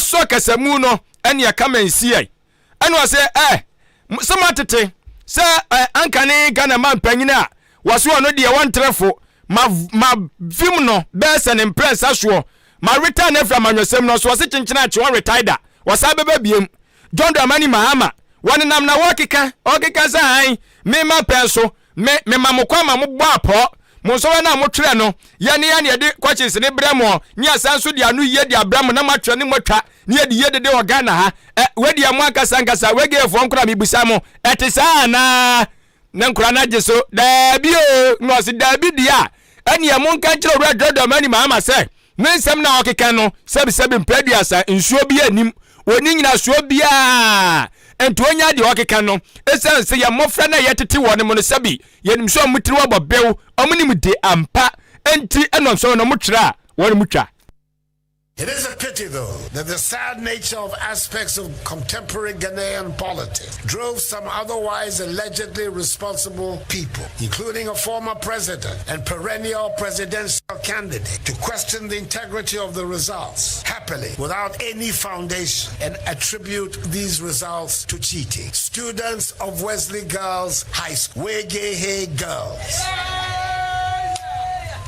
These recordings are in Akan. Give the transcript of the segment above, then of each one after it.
Wɔsɔ kasamu no ɛne ɛka mansiai. Ɛna ɔse ɛ sɛ moatete sɛ ɛ anka ne Ghana man panyin a wɔse ɔno deɛ wɔntrɛ fo ma ma vim no bɛyɛ sɛ ne mprɛnsa soɔ ma retire no afiri amanyɔsɛm no so ɔse kyenkyena akye wɔn retire da wɔsan bɛba biem John Dramani Mahama wɔnenam na wɔkeka ɔkeka sɛ han me ma pɛn so Me, mema mo kwan ma mobɔ apɔɔ. Mo nsɔhwɛ no a motwerɛ no, yɛn ne yɛn na yɛde questions no brɛ mo, ne yɛasan nso de ano yie de abrɛ mo na moatwerɛ ne moatwa, ne yɛde yie dede wɔ Ghana ha. Ɛ, wei deɛ mo ankasa ankasa, Wegeefoɔ nkora mebisa mo, ɛte saa anaa? Ne nkora no agye so, Daabi o! Na ɔse, Daabi deɛ a, ɛneɛ monka nkyerɛ Owura Dredɔmani Mahama sɛ, Ne nsɛm no a ɔkeka no, sɛbisɛbi mpɛ aduasa, nsuo biara nnim, ɔnni nyinasoɔ biara, nti ɔnyaa deɛ ɔkeka no. Ɛsiane sɛ yɛn mmɔfra no a yɛtete wɔn mu no, sɛbi yɛnim sɛ wɔn tiri abɔ bew, wɔn nim de ampa, nti ɛna nsɔhwɛ no wɔtwerɛ a wɔn twa. It is a pity, though, that the sad nature of aspects of contemporary Ghanaian politics drove some otherwise allegedly responsible people, including a former president and perennial presidential candidate, to question the integrity of the results, happily, without any foundation, and attribute these results to cheating. Students of Wesley Girls High School, Wegehe Girls.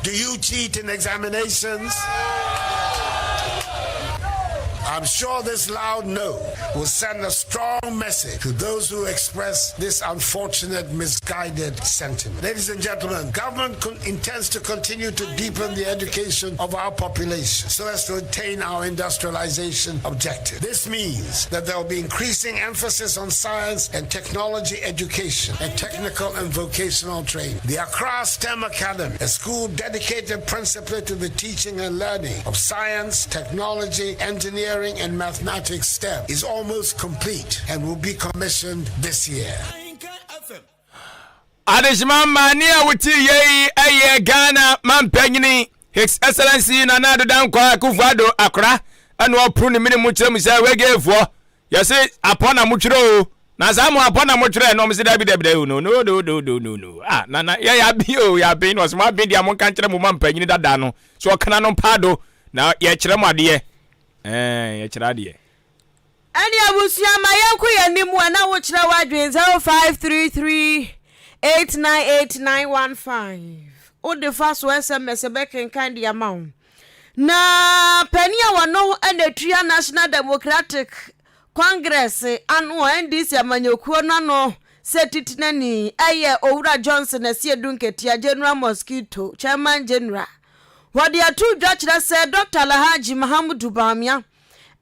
Do you cheat in examinations? I'm sure this loud no will send a strong message to those who express this unfortunate, misguided sentiment. Ladies and gentlemen, government intends to continue to deepen the education of our population so as to attain our industrialization objective. This means that there will be increasing emphasis on science and technology education and technical and vocational training. The Accra STEM Academy, a school dedicated principally to the teaching and learning of science, technology, engineering, and mathematics STEM, is almost complete and will be commissioned this year. Adehyema mmaa a wote yei ɛyɛ Ghana mampanyini His Excellency Nana Addo Dankwa Akufo-Addo akora ɛna ɔporo ne mene mu kyerɛ mu sɛ wegeefoɔ yɛse apɔ na motwerɛ o na saa mo apɔ na motwerɛ na ɔmo se dabi dabi dabi no no no no no no no ah nana yɛ yɛaben o yɛaben na ɔse mo aben deɛ monka nkyerɛ mo mampanyini dada no so ɔkana no mpaado na yɛkyerɛ mo adeɛ ɛɛ yɛkyerɛ adeɛ. Ɛne abusua ma yɛnko yɛn anim a na wokyerɛ w'adwene 0533 898915 wode fa so sms bɛkenkan de ama wo na panin a wɔno na tua National Democratic Congress ano NDC amanyɔkuo no ano sɛ titenani ɛyɛ Owura Johnson Asiedu Nketia General Mosquito Chairman General wɔde ato dwa kyerɛ sɛ Dr. Alhaji Mahamudu Bawumia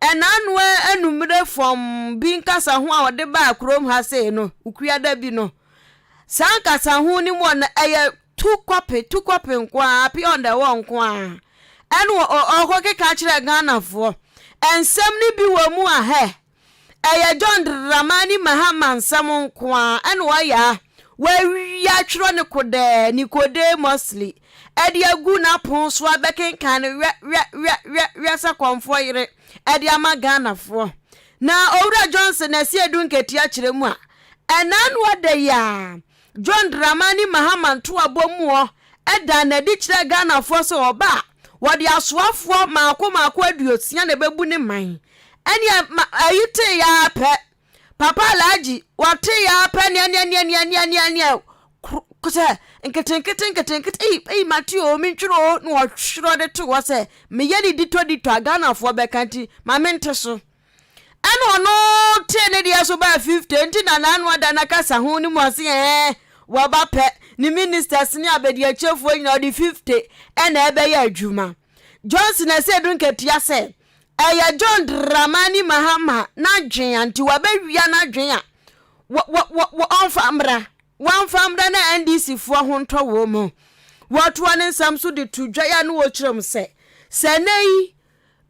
ɛnaanoa anumere fam bi nkasa ho a wɔde baa kurom ha sei no ukuada bi no saa nkasa ho no mu no ɛyɛ two copy two copy nko a pure on the wall nko a ɛne ɔkɔ keka kyerɛ Ghanafoɔ nsɛm no bi wɔ mu a hɛ ɛyɛ John Dramani Mahama nsɛm nko a ɛne ɔyɛ a wawia twerɛ ne kodɛɛ Nicodemusly ɛde agu n'apon so abɛkenkan no wɛ wɛ wɛ wɛ wɛ sɛ kɔnfoɔ yere ɛde ama Ghanafoɔ na Owura Johnson Asiedu Nketia kyerɛ mu a ɛna no ada yi a John Dramani Mahama ntoabɔ mu hɔ ɛda n'adi kyerɛ Ghanafoɔ sɛ ɔba a wɔde asoafoɔ maako maako 60 na ɛbɛbu ne man ɛne ayi tee ya pɛ Papa Alhaji wɔte ya pɛ neɛ neɛ neɛ neɛ neɛ neɛ neɛ sɛ nketenkete nketenkete eyi eyi mate o mentwerɛ o na wɔtwerɛ de to hɔ sɛ meyɛ ne ditɔ ditɔ a Ghanafoɔ bɛka nti ma mente so ɛna ɔno tee ne deɛ so baa 50 nti na n'ano ada n'akasa ho ne mu ase ɛɛ wɔba pɛ ne ministers ne abadiakyɛfoɔ nyinaa ɔde 50 ɛna ɛbɛyɛ adwuma. Johnson Asiedu Nketia sɛ ɛyɛ John Dramani Mahama n'adwen a nti wabɛwia n'adwen a wɔ ɔmfa mmra wɔmfa mmra na NDC foɔ ho ntɔ wɔ mu. Wɔtoa ne nsɛm so de to dwa ya no wɔkyerɛ mu sɛ sɛ nne yi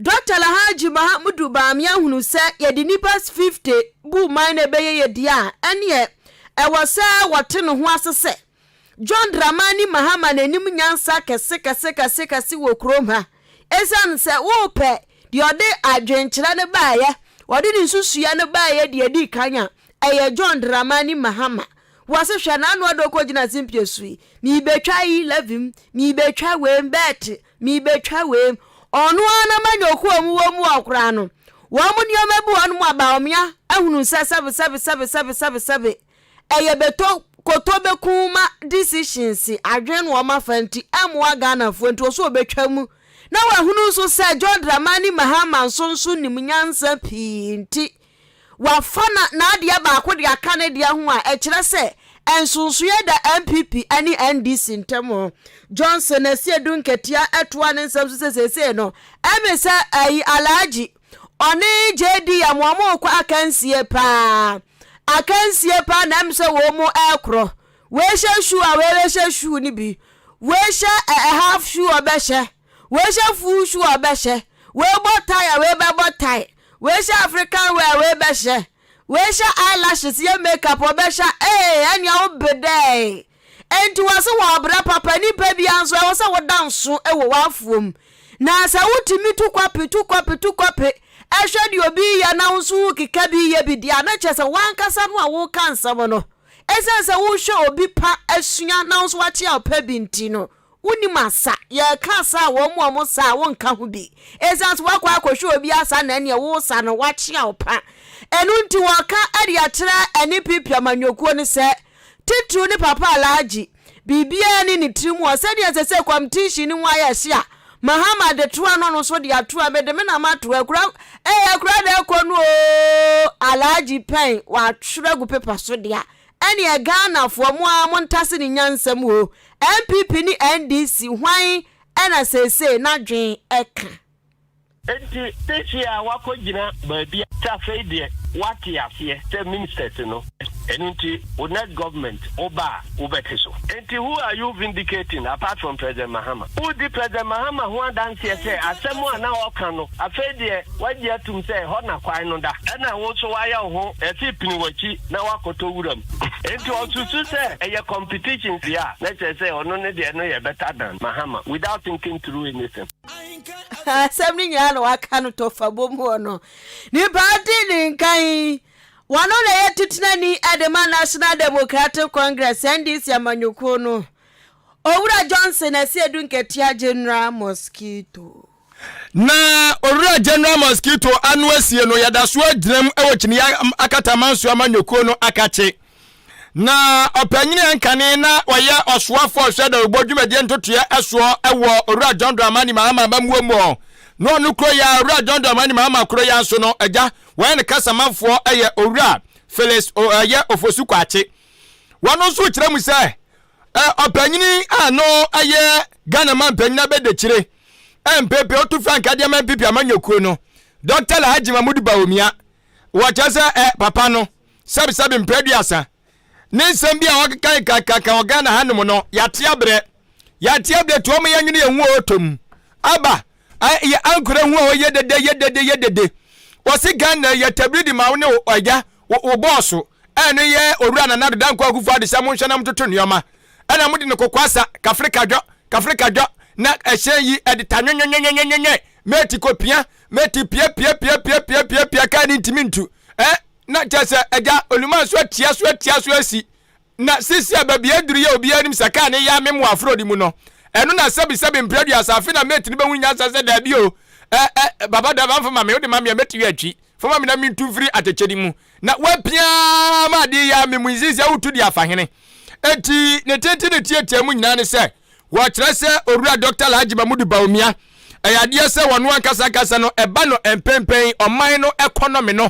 Dr. Alhaji Mahamudu Bawumia hunu sɛ yɛde nnipa 50 bu man na ɛbɛyɛ yɛ deɛ a ɛneɛ ɛwɔ sɛ wɔte ne ho ase sɛ John Dramani Mahama n'anim nyansa kɛse kɛse kɛse kɛse wɔ kurom ha ɛsiane sɛ wopɛ deɛ ɔde adwenkyerɛ no baeɛ ɔde ne nsusua no baeɛ deɛ di kan a ɛyɛ John Dramani Mahama wɔse hwɛ n'ano ɔde ɔkɔgyina simpie so yi miibɛtwa yi levim miibɛtwa wei bɛɛte miibɛtwa wei ɔno ara na manyɔkuo mu wɔ mu ɔkoraa no. Wɔn nneɛma bi wɔ hɔnom a Bawumia ahunu sɛ sɛbe sɛbe sɛbe sɛbe sɛbe sɛbe ɛyɛ bɛtɔ koto bɛku ma decisions adwene na wɔn afa nti ɛmmoa Ghanafoɔ nti ɔso ɔbɛtwa mu na wahunu nso sɛ John Dramani Mahama nso nso nim nyansa pii nti Wafa na n'adeɛ baako de aka ne deɛ ho a, ɛkyerɛ sɛ nsonsoeɛ da NPP ne NDC ntam. Johnson Asiedu Nketia toa ne nsɛm so sɛ seesei no, ɛme sɛ ayi Alhaji, ɔne JDM wɔn rekɔ akansie paa. Akansie paa na ɛme sɛ wɔn rekorɔ. Wei hyɛ shoe a wei bɛhyɛ shoe no bi. Wei hyɛ half shoe ɔbɛhyɛ. Wei hyɛ full shoe a ɔbɛhyɛ. Wei bɔ tie a wei bɛbɔ tie. Wei hyɛ African wear a wei bɛhyɛ. Wei hyɛ eyelashes yɛ makeup ɔbɛhyɛ a ee ɛnea wo bedɛɛ. Enti wɔse wɔ ɔbrɛ papa nipa biara nso ɛwɔ sɛ woda nso wɔ w'afoɔ mu. Na sɛ wotumi tu kɔpe tu kɔpe tu kɔpe ɛhwɛ deɛ obi reyɛ na wo nso wokeka bi yɛ bi deɛ a na kyerɛ sɛ w'ankasa no a woka nsɛm no ɛsiane sɛ wohwɛ obi pa asua na wo nso wakyea wo pɛ bi nti no Wonnim asa. Yɛreka asa a wɔn a wɔsa a wonka ho bi. Esiane sɛ woakɔ akɔhwɛ obi asa na ɛneɛ woresa no woakyea wo pa. Ɛno nti wɔreka de akyerɛ NPP amanyɔkuo no sɛ, titiriw ne Papa Alhaji, biribiara nni ne tirim hɔ. Sɛdeɛ ɛsɛ sɛ competition no mu ayɛ hye a, Mahama de to ano no nso de ato a, mede me na mato akura, ee akura na ɛkɔ no oo, Alhaji pɛn, watwerɛ agu paper so dea. Ɛneɛ Ghanafoɔ mo ara montase ne nyansa mu o, NPP ne NDC hwan na seesei n'adwen ka? Enti seesei a woakɔgyina baabi a sɛ afei deɛ woate aseɛ sɛ ministers no, ɛno nti wo next government woba a wobɛte so. Enti who are you vindicating apart from President Mahama? Woredi President Mahama ho adanseɛ sɛ asɛm a na ɔka no afei deɛ Woagye atum sɛ ɛhɔ na kwan no da. Ɛna wo nso woayɛ wo ho ɛse pini w'akyi na woakɔtɔ wuram. Enti ɔsusu sɛ ɛyɛ competition deɛ a, na kyerɛ sɛ ɔno ne deɛ no yɛ better than Mahama without thinking through anything. Asɛm no nyinaa na waka no tɔfabɔ mu hɔ no. Nipa ate ne nka yi, wɔno na ɛyɛ titenani de ma National Democratic Congress, NDC, amanyɔkuo no, Owura Johnson Asiedu Nketia General Mosquito. Na Owura General Mosquito ano asie no, yɛda so agyina mu wɔ Kyiniiɛ Akatamanso amanyɔkuo no akakye. Na ɔpanyini ankane na ɔyɛ ɔsoafoɔ ɔhwɛ dawubɔ dwumadie ntotoeɛ ɛsoɔ wɔ Owura John Dramani Mahama amammuo mu. Na ɔno kuro yi ara, Owura John Dramani Mahama kuro yi ara nso no, agya, wɔyɛ ne kasamafoɔ yɛ Owura Felix ɛyɛ Ofosu Kwakye. Wɔn nso kyerɛ mu sɛ ɔpanyini a no ɛyɛ Ghana manpanyin abɛdakyire MPP otu frankaa de ama MPP amanyɔkuo no Dr. Alhaji Mahmood Bawumia wɔkyerɛ sɛ ɛ papa no sɛbesɛbe mprɛ aduasa ne nsɛm bi a wɔkeka kakaka wɔ Ghana hanom no yɛate abrɛ yɛate abrɛ to ɔmo yɛnwene yɛn ho ɔtɔ aba yɛ ankora hu a ɔyɛ dede yɛ dede yɛ dede wɔse Ghana yɛ tabiri de ma wo ne ɔgya wo bɔɔso ɛno yɛ owura Nana Addo Dankwa Akufo Addo sɛ monhwɛ na montoto nneɛma ɛna mode no kokoasa kafre kadwɔ kafre kadwɔ na ɛhyɛn yi ɛde ta nwenwenwenwenwenwe meti kɔpia meti pia pia pia pia pia pia pia kaa ne ntumi ntu ɛ na kyerɛ sɛ agya oluma so atia so atia so asi na sisi a baabi aduru yɛ obiara nim sɛ kaa ne yɛ amem wɔ afrodi mu no ɛno na sɛbi sɛbi mpere aduasa afe na mate no bɛhu nyansa sɛ daabi o ɛ ɛ baba dava mfa ma me wode ma me a mɛti wi atwi fa ma me na mentu mfiri atɛkyɛ no mu na wapia ma adeɛ yi ara me mu nsi sɛ wotu de afa hene. Enti ne tenten ne tiatia mu nyinaa ne sɛ wɔkyerɛ sɛ Owura Dɔkta Alhaji Mahmudu Bawumia ɛyɛ adeɛ sɛ wɔno ankasa ankasa no ɛba no mpɛmpɛn ɔman no ɛkɔnɔme no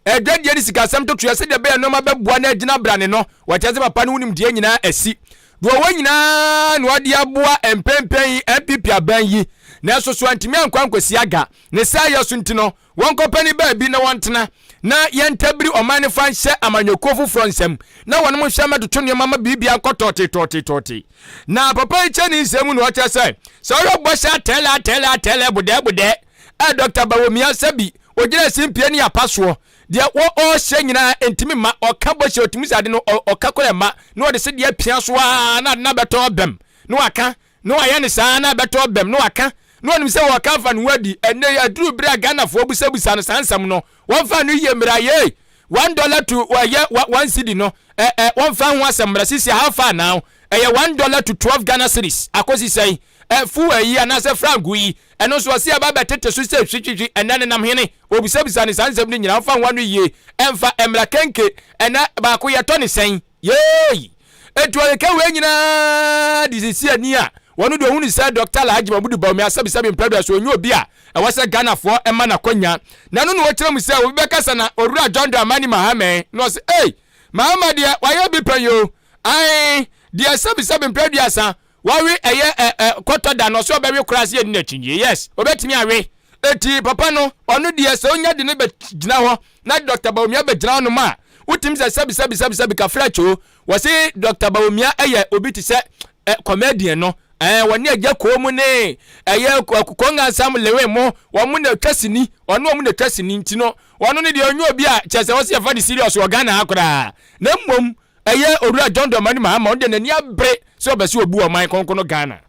adwadie ne sikasɛm totoeɛ sɛdeɛ ɛbɛyɛ nneɛma bɛboa no agyina brane no wɔkyerɛ sɛ papa no wonim deɛ nyinaa asi deɛ ɔwɔ nyinaa na ɔde aboa mpɛmpɛn NPP aban yi nanso so antumi ankɔ ankɔsi aga ne saa yɛ so nti no Wɔnkɔpɛ ne baabi na wɔntena, na yɛntabiri ɔman no fa nhyɛ amanyɔkuo foforɔ nsam, na wɔnom nhwɛ mmɛtoto nneɛma ma biribiara nkɔ tɔɔtee tɔɔtee tɔɔtee. Na papa yi kyɛ ne nsɛm mu na ɔkyerɛ sɛ, sɛ wohwɛ bɔhyɛ atɛɛlɛ atɛɛlɛ atɛɛlɛ bodɛɛ bodɛɛ a Dɔkta Bawumia sɛbi ogyina simpie ne apa soɔ, deɛ wɔ ɔrehyɛ nyinaa ntumi mma, ɔka bɔhyɛ ɔtumi sɛ ade no ɔka koraa mma, na ɔde sedeɛ apia so ara na ade no abɛtɔ abam na waka na wayɛ no saa na ɛbɛtɔ bɛm na waka na ɔnim sɛ wɔka afa ne ho adi. Ɛnnɛ yi aduru bere a Ghanafoɔ busabusa no saa nsɛm no, wɔmfa no yie mmra yei $1 to ɛyɛ one cedi no ɛ ɛ wɔmfa ho asɛm mmra sisi how far now ɛyɛ $1 to 12 Ghana cedis akɔsi sɛn? Ɛ fuel yi anaasɛ frango yi, ɛno nso ɔse ɛba bɛtete so sɛ hwihwihwi, ɛnɛ nenam hene? Wɔbisabisa no saa nsɛm no nyinaa, ɔmfa ho ano yie, ɛmfa mmra kenke, ɛnɛ baako yɛtɔ ne sɛn? Yeei! Enti ɔkeka wei nyinaa de sisi ani a, wɔno deɛ ɔhunu sɛ Dɔkta Alhaji Mahmudu Bawumia sɛbisɛbi mprɛduasa so ɔnyɛ obi a ɛwɔ sɛ Ghanafoɔ ma no akwanya. Na ɛno na ɔkyerɛ mu sɛ obi bɛkasa na Owura John Dramani Mahama na ɔse ei! Mahama deɛ wayɛ bi pɛn o, ae, deɛ sɛbisɛbi mprɛduasa Wawe ɛyɛ ɛ ɛ kɔtɔ da no ɔsɛ ɔbɛwe koraa sɛ yɛni no akyinnye yes ɔbɛtumi awe eti papa no ɔno deɛ sɛ onya de no bɛ gyina hɔ na Dr. Bawumia bɛ gyina hɔ nom a wotumi sɛ sɛbi sɛbi sɛbi sɛbi kafra kyoo wɔse Dr. Bawumia ɛyɛ obi te sɛ ɛ comedian no ɛɛ wɔne agya koo mu ne ɛyɛ kongansam lewe mo wɔn mo na atwa sini ɔno wɔn na atwa sini nti no wɔn no deɛ ɔnyɛ obi a kyerɛ sɛ wɔse yɛfa no serious wɔ Ghana ha koraa na mmom Ɛyɛ Owura John Dramani Mahama, ɔno deɛ n'ani abere sɛ ɔbɛse ɔbu ɔman kronkron no Ghana.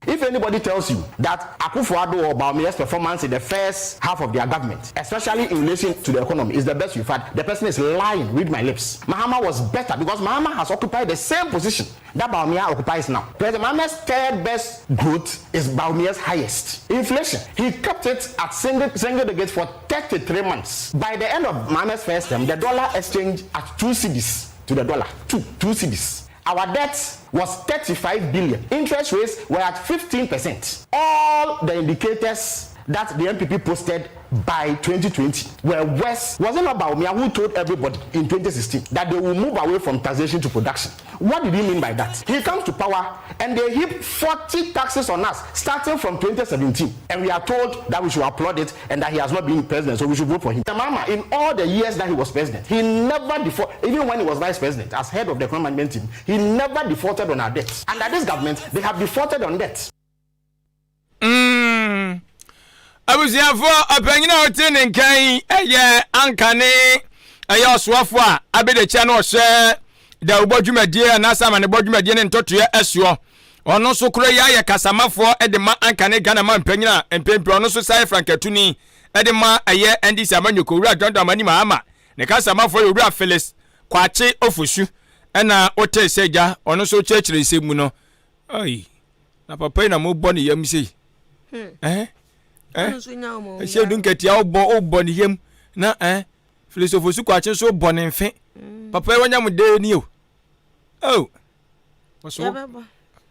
If anybody tells you that Akufo-Addo or Bawumia's performance in the first half of their government, especially in relation to the economy, is the best we've had, the person is lying. Read my lips. Mahama was better because Mahama has occupied the same position that Bawumia occupies now. President Mahama's third best growth is Bawumia's highest. Inflation, he kept it at single, single digits for 33 months. By the end of Mahama's first term, the dollar exchanged at two cedis to the dollar. Two, two cedis. Our debt was 35 billion. Interest rates were at 15%. All the indicators that the NPP posted by 2020 were worse. Was it not Bawumia who told everybody in 2016 that they will move away from taxation to production? What did he mean by that? He comes to power and they heap 40 taxes on us starting from 2017. And we are told that we should applaud it and that he has not been president, so we should vote for him. Mama, in all the years that he was president, he never defaulted, even when he was vice president, as head of the economic management team, he never defaulted on our debt. Under this government, they have defaulted on debt. Mm. Abusuafoɔ, ɔpanyin a ɔte ne nka yi ɛyɛ anka ne ɛyɛ ɔsoafoɔ a abɛdakyia na ɔhyɛ dawubɔ dwumadie anaasɛ amanebɔ dwumadie ne ntɔtoeɛ ɛsoɔ. Ɔno nso koro yi ayɛ kasamafoɔ de ma anka ne Ghana ma mpanyin a mpempem ɔno nso san yɛ frankatuni de ma ɛyɛ NDC amanyɔkuo Owura John Dramani Mahama. Ne kasamafoɔ yɛ Owura Felix Kwakye Ofosu ɛna wotee sɛ gya ɔno nso kyerɛkyerɛ nsɛm mu no. Ai, na papa yi na mobɔ ne yam sei. Hmm. Eh? Eh? Ɛhyɛ du nkatia wobɔ wobɔ ne yam na eh filosofo su kwakye nso bɔ ne mfe. Hmm. Papa yi wanya mo dee ni o. Oh. Ɔso.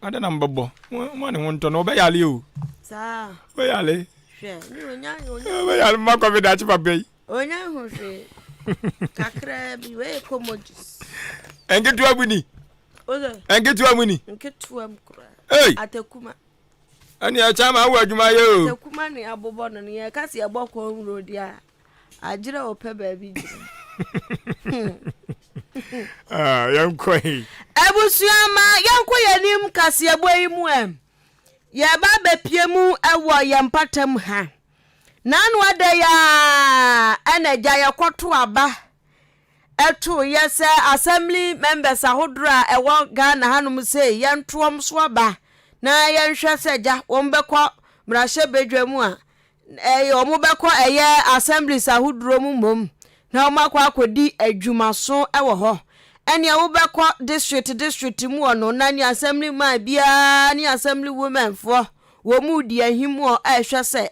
Ada na mbɛbɔ. Mo ne ho ntɔ no ɔbɛyale o. Saa. Ɔbɛyale. Hwɛ, ne onya onya. Ɔbɛyale mma kɔfi dakye papa yi. Onya ho hwee. Kakra bi wei kɔmɔdis. Nketewa bu ni. Nketewa mu ni. Nketewa mu koraa. Ei. Atakuma. Ɛne ɛkyɛ ma awɔ adwuma yɛ o. Atakuma ne abobɔ no ne yɛka sɛ yɛbɔ kɔn wuro deɛ a agyerɛ ɔpɛ baabi gyina. Ah, yɛnkɔ yi. Abusua ma yɛnkɔ yɛn anim kaseɛbɔ yi mu ɛ. Yɛba abɛpie mu wɔ yɛn mpatam ha. N'ano ada yi ara ɛna agya yɛkɔto aba too yɛ sɛ assembly members ahodoɔ a ɛwɔ Ghana hanom sei yɛnto wɔn so aba na yɛnhwɛ sɛ gya wɔn bɛkɔ mmarahyɛbadwa mu a ɛyɛ wɔn bɛkɔ ɛyɛ assemblies ahodoɔ mu mmom na wɔn akɔ akɔdi adwumaso wɔ hɔ ɛnea wobɛkɔ district district mu wɔ no na ne assembly man biara ne assembly women foɔ Wɔn mu redi ahim wɔ rehwɛ sɛ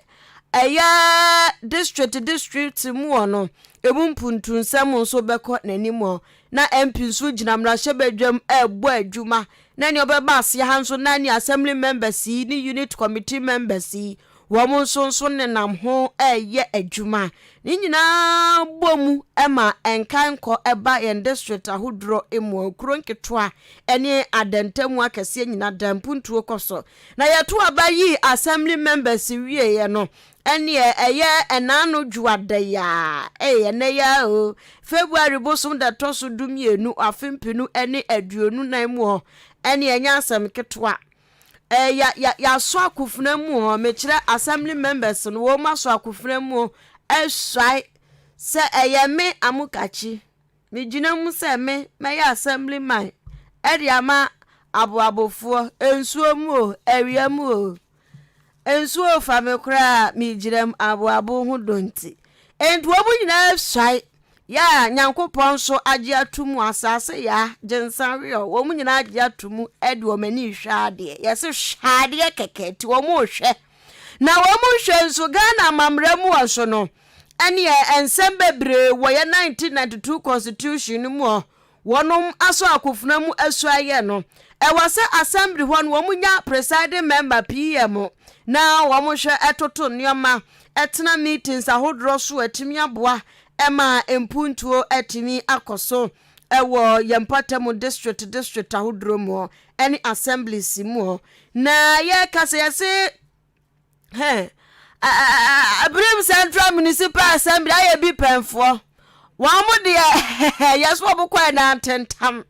ɛyɛ district district mu hɔ no, emu mpuntunsɛm nso bɛkɔ n'anim hɔ. Na MP nso gyina mmarahyɛbadwam rebɔ adwuma. Na nea ɔbɛba aseɛ ha nso na ne assembly members yi ne unit committee members yi, wɔn nso nso nenam ho reyɛ adwuma. Ne nyinaa bɔ mu ma nkankɔ ba yɛn district ahodoɔ mu, nkuro nketewa ne adantamu akɛseɛ nyinaa da mpuntuo kɔ so. Na yɛto aba yii assembly members wieɛ no, ɛneɛ ɛyɛ ɛnaano dwoada yi ara, ei ɛnɛ yi ara o, February bosom da ɛtɔ so dumienu afe mpenu ne 24 mu hɔ, ɛneɛ ɛnyɛ asɛm ketewa. Ɛɛ ya ya yɛasɔ akofena mu hɔ, mekyerɛ assembly members no, wɔn asɔ akofena mu asuae sɛ ɛyɛ me Amukakyi. Megyina mu sɛ me mɛyɛ assembly man de ama aboabofoɔ, nsuo mu o, awia mu o. Nsuo refa me koraa a, megyina mu, aboabo ho dɔ nti. Enti wɔn nyinaa suae. Yɛ a Nyankopɔn nso agye ato mu, asaase ya, gyensa weɔ, wɔn nyinaa agye ato mu de wɔn ani rehwɛ adeɛ. Yɛse hwɛ adeɛ kɛkɛ, nti wɔn rehwɛ. Na wɔn rehwɛ nso, Ghana amammerɛ mu hɔ nso no, ɛneɛ nsɛm bebree wɔ yɛ 1992 constitution no mu hɔ, Wɔnom asɔ akofena mu asuayɛ no, ɛwɔ sɛ assembly hɔ no wɔn nya presiding member, PM, na wɔn hwɛ ɛtoto nnoɔma, ɛtena meetings ahodoɔ so atumi aboa ɛma mpuntuo atumi akɔ so ɛwɔ yɛn mpɔtamu district district ahodoɔ mu ɛne assemblies mu. Na yɛka sɛ yɛse Hɛn, Birim Central Municipal Assembly ayɛ bi pɛnfoɔ. Wɔn mo deɛ yɛso wɔn kɔɛ na antentam.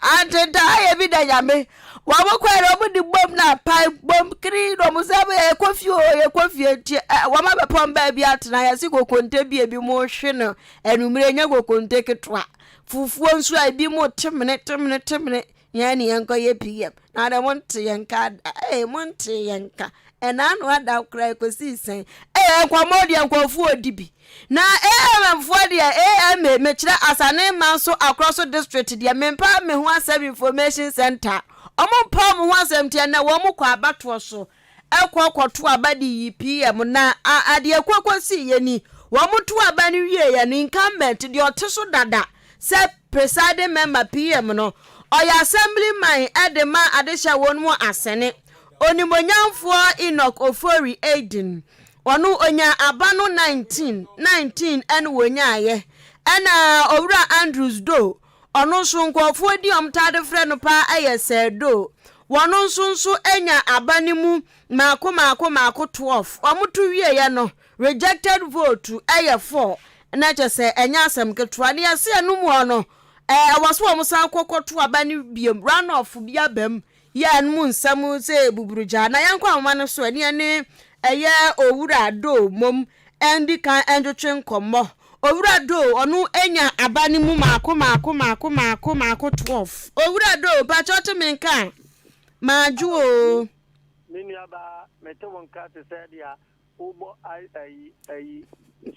Antentam ayɛ bi da nyame. Wɔn mo kɔɛ na wɔn de bom na apae bom kiri na wɔn sɛ yɛkɔ fie o yɛkɔ fie nti wɔn abɛpɔn baabi atena yɛse kokonte bi ebi mo hwe no anumere nyɛ kokonte ketewa. Fufuo nso a ebi mo temene temene temene. Yɛn ne yɛn kɔ yɛ PM. Na de mo nte yɛn nka da. Ee mo nte yɛn nka. Ɛna ano ada koraa ekosii sɛn. Ee nkɔmɔ deɛ nkurɔfoɔ odi bi. Na AMM foɔ deɛ AMA mekyerɛ Asane Manso Akorɔso district deɛ mempa me ho asɛm information center. Ɔmo mpa ɔmo ho asɛm nti ɛnɛ wɔn kɔ abatoɔ so kɔ kɔto aba de yi PM na adeɛ kɔ kɔsii yɛ ni. Wɔn to aba no wie yɛ no incumbent deɛ ɔte so dada sɛ Presiding Member, PM, no, ɔyɛ Assemblyman de ma adehyɛ wɔn mu asɛne. Onimuonyamfoɔ Enoch Ofori Aidin, ɔno ɔnyaa aba no 19, 19 ɛna ɔnyaaeɛ. Ɛna Owura Andrews Doe, ɔno nso nkurɔfoɔ din a wɔtaa de frɛ no paa yɛ Sir Doe. Wɔno nso nso nya aba no mu mmaako mmaako mmaako 12. Wɔto wieeɛ no, Rejected vote yɛ 4 na kyɛ sɛ ɛnyɛ asɛm ketewa. Nea ɛsɛ ɛno mu hɔ no, ɛwɔ sɛ wɔn san kɔ kɔto aba no biom, run off bi aba mu, yɛ ɛno mu nsɛm sɛ buburugyaa. Na yɛnkɔ ahoma no so, ɛne ɛne ɛyɛ Owura Doe mmom ɛndi kan ɛntwetwe nkɔmmɔ. Owura Doe, ɔno anya aba no mu maako maako maako maako maako 12. Owura Doe, mpakyɛ wote me nka a? Madwo oo. Me nuabaa, mete wo nka te sɛ deɛ Wobɔ ai ayi ayi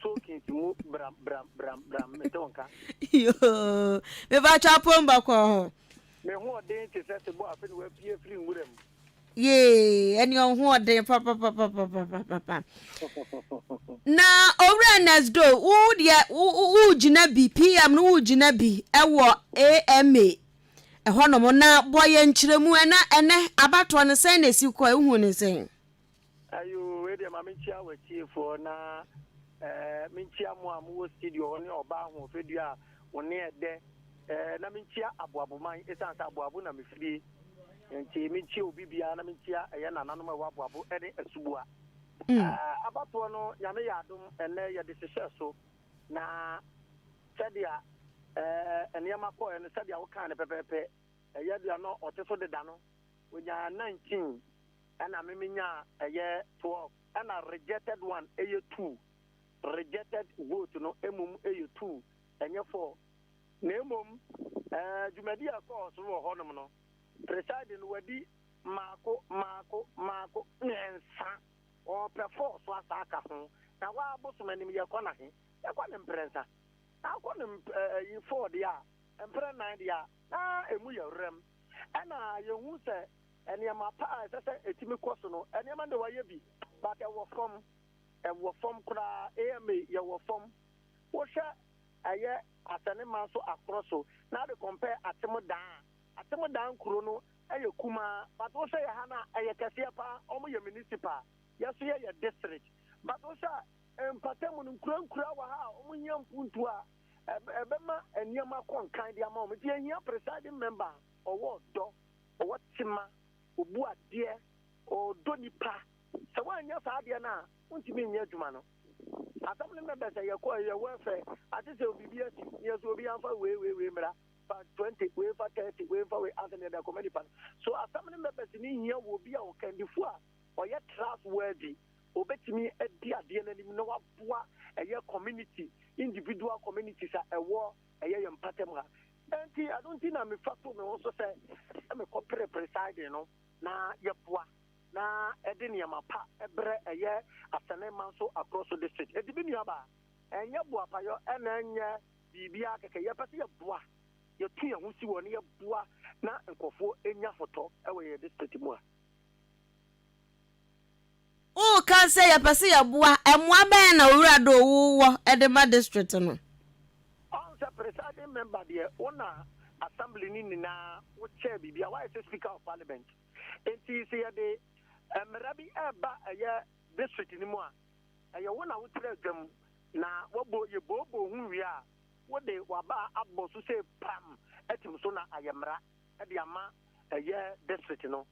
soakings mu bram bram bram bram mete wo nka. Yoo mepakyɛ apom bɔkɔɔ ho. Me ho ɔden te sɛ sebɔ afe na wapue afiri nwura mu. Yee ɛne ɔho ɔden papapapapapapa. Na owura Ernest Doe wo deɛ wo gyina bi PM no wo gyina bi ɛwɔ AMA ɛhɔ nom na bɔ yɛn nkyerɛmu ɛna ɛnɛ abatoɔ no sɛn na esi kɔ ehu ne sɛn. Ayoo wei deɛ ma menkyia w'atiefoɔ na eh, menkyia mo a mowɔ studio hɔ ne ɔbaa ahoɔfɛdua a wo ne ɛdɛ eh, na menkyia aboaboman ɛsiane sɛ aboabo na mefirie nti menkyia obi biara na menkyia ɛyɛ nananom a ɛwɔ aboabo ne asuboa mm. eh, abatoɔ no nyame yɛ adom ɛnɛ yɛde hyehyɛ so na sɛdeɛ eh, nneɛma kɔɛ no sɛdeɛ wokaa no pɛpɛpɛ ɛyɛ deɛ no ɔte so deda no onyaa 19 ɛna me me nyaa ɛyɛ 12 ɛna rejected one ɛyɛ 2 rejected vote no emom ɛyɛ 2 ɛnyɛ 4 na emom ɛɛ dwumadi a ɛkɔɔ so wɔ hɔnom no presiding no wadi mmaako mmaako mmaako mmiɛnsa ɔpɛ 4 so asa aka ho na waa bosom anim yɛkɔ na he yɛkɔ ne mprɛnsa na akɔ ne ɛyi 4 deɛ a mprɛ nan deɛ a na emu yɛ werɛm ɛna yɛhu sɛ Nneɛma pa a ɛsɛ sɛ ɛtumi kɔ so no, nneɛma no deɛ wɔayɛ bi, but ɛwɔ fam. Ɛwɔ fam koraa. AMA, yɛwɔ fam. Wohwɛ ɛyɛ Asɛnema nso akorɔ so, na wode compare Atemodan a, Atemodan kuro no yɛ kumaa, but wohwɛ yɛ ha no a, ɛyɛ kɛseɛ paa. Wɔn yɛ municipal, yɛ nso yɛyɛ district. But wohwɛ a, mpatamu no, nkura nkura wɔ ha a wɔhia mpuntuo a ɛbɛma nneɛma akɔ nkan de ama wɔn. Nti yɛhia presiding member a ɔwɔ ɔdɔ. Ɔwɔ tema, ɔbu adeɛ, ɔdɔ nipa. Sɛ woanyɛ saa adeɛ no a, wontumi nyɛ adwuma no. Asɛm no bɛbɛ sɛ yɛkɔ yɛ welfare, ate sɛ biribi asi, ne yɛsɛ obi amfa wei wei wei mmra, fa 20, wei fa 30, wei fa wei, ansa na yɛde akɔma nipa no. So asɛm no bɛbɛ sɛ ne hia wɔ obi a ɔkandifo a ɔyɛ trustworthy, obetumi adi adeɛ no anim na waboa ɛyɛ community, individual communities a ɛwɔ ɛyɛ yɛn mpatam ha. Enti ɛno nti na mefa too me ho so sɛ mekɔpere presiding no na yɛboa na ɛde nneɛma pa brɛ ɛyɛ Asɛne Manso Akroso District. Enti me nuabaa, ɛnyɛ boapayɔ ɛna ɛnyɛ. biribiara kɛkɛ. Yɛpɛ sɛ yɛboa, yɛtu yɛn ho si hɔ na yɛboa na nkurɔfoɔ nya ahotɔ wɔ yɛn district mu a. Woreka sɛ yɛpɛ sɛ yɛboa, mmoa bɛn na Owura Doe wowɔ de ma district no? Ɔhu sɛ presiding member deɛ wo na assembly no nyinaa wo chair biribiara, woayɛ sɛ speaker of parliament. Nti sɛ yɛde mmara bi ɛreba ɛyɛ district no mu a, ɛyɛ wo na wotra adwa mu na wabɔ, yɛbooboo ho wie a, wode w'aba abɔ so sei pam atim so na ayɛ mmara de ama ɛyɛ district no.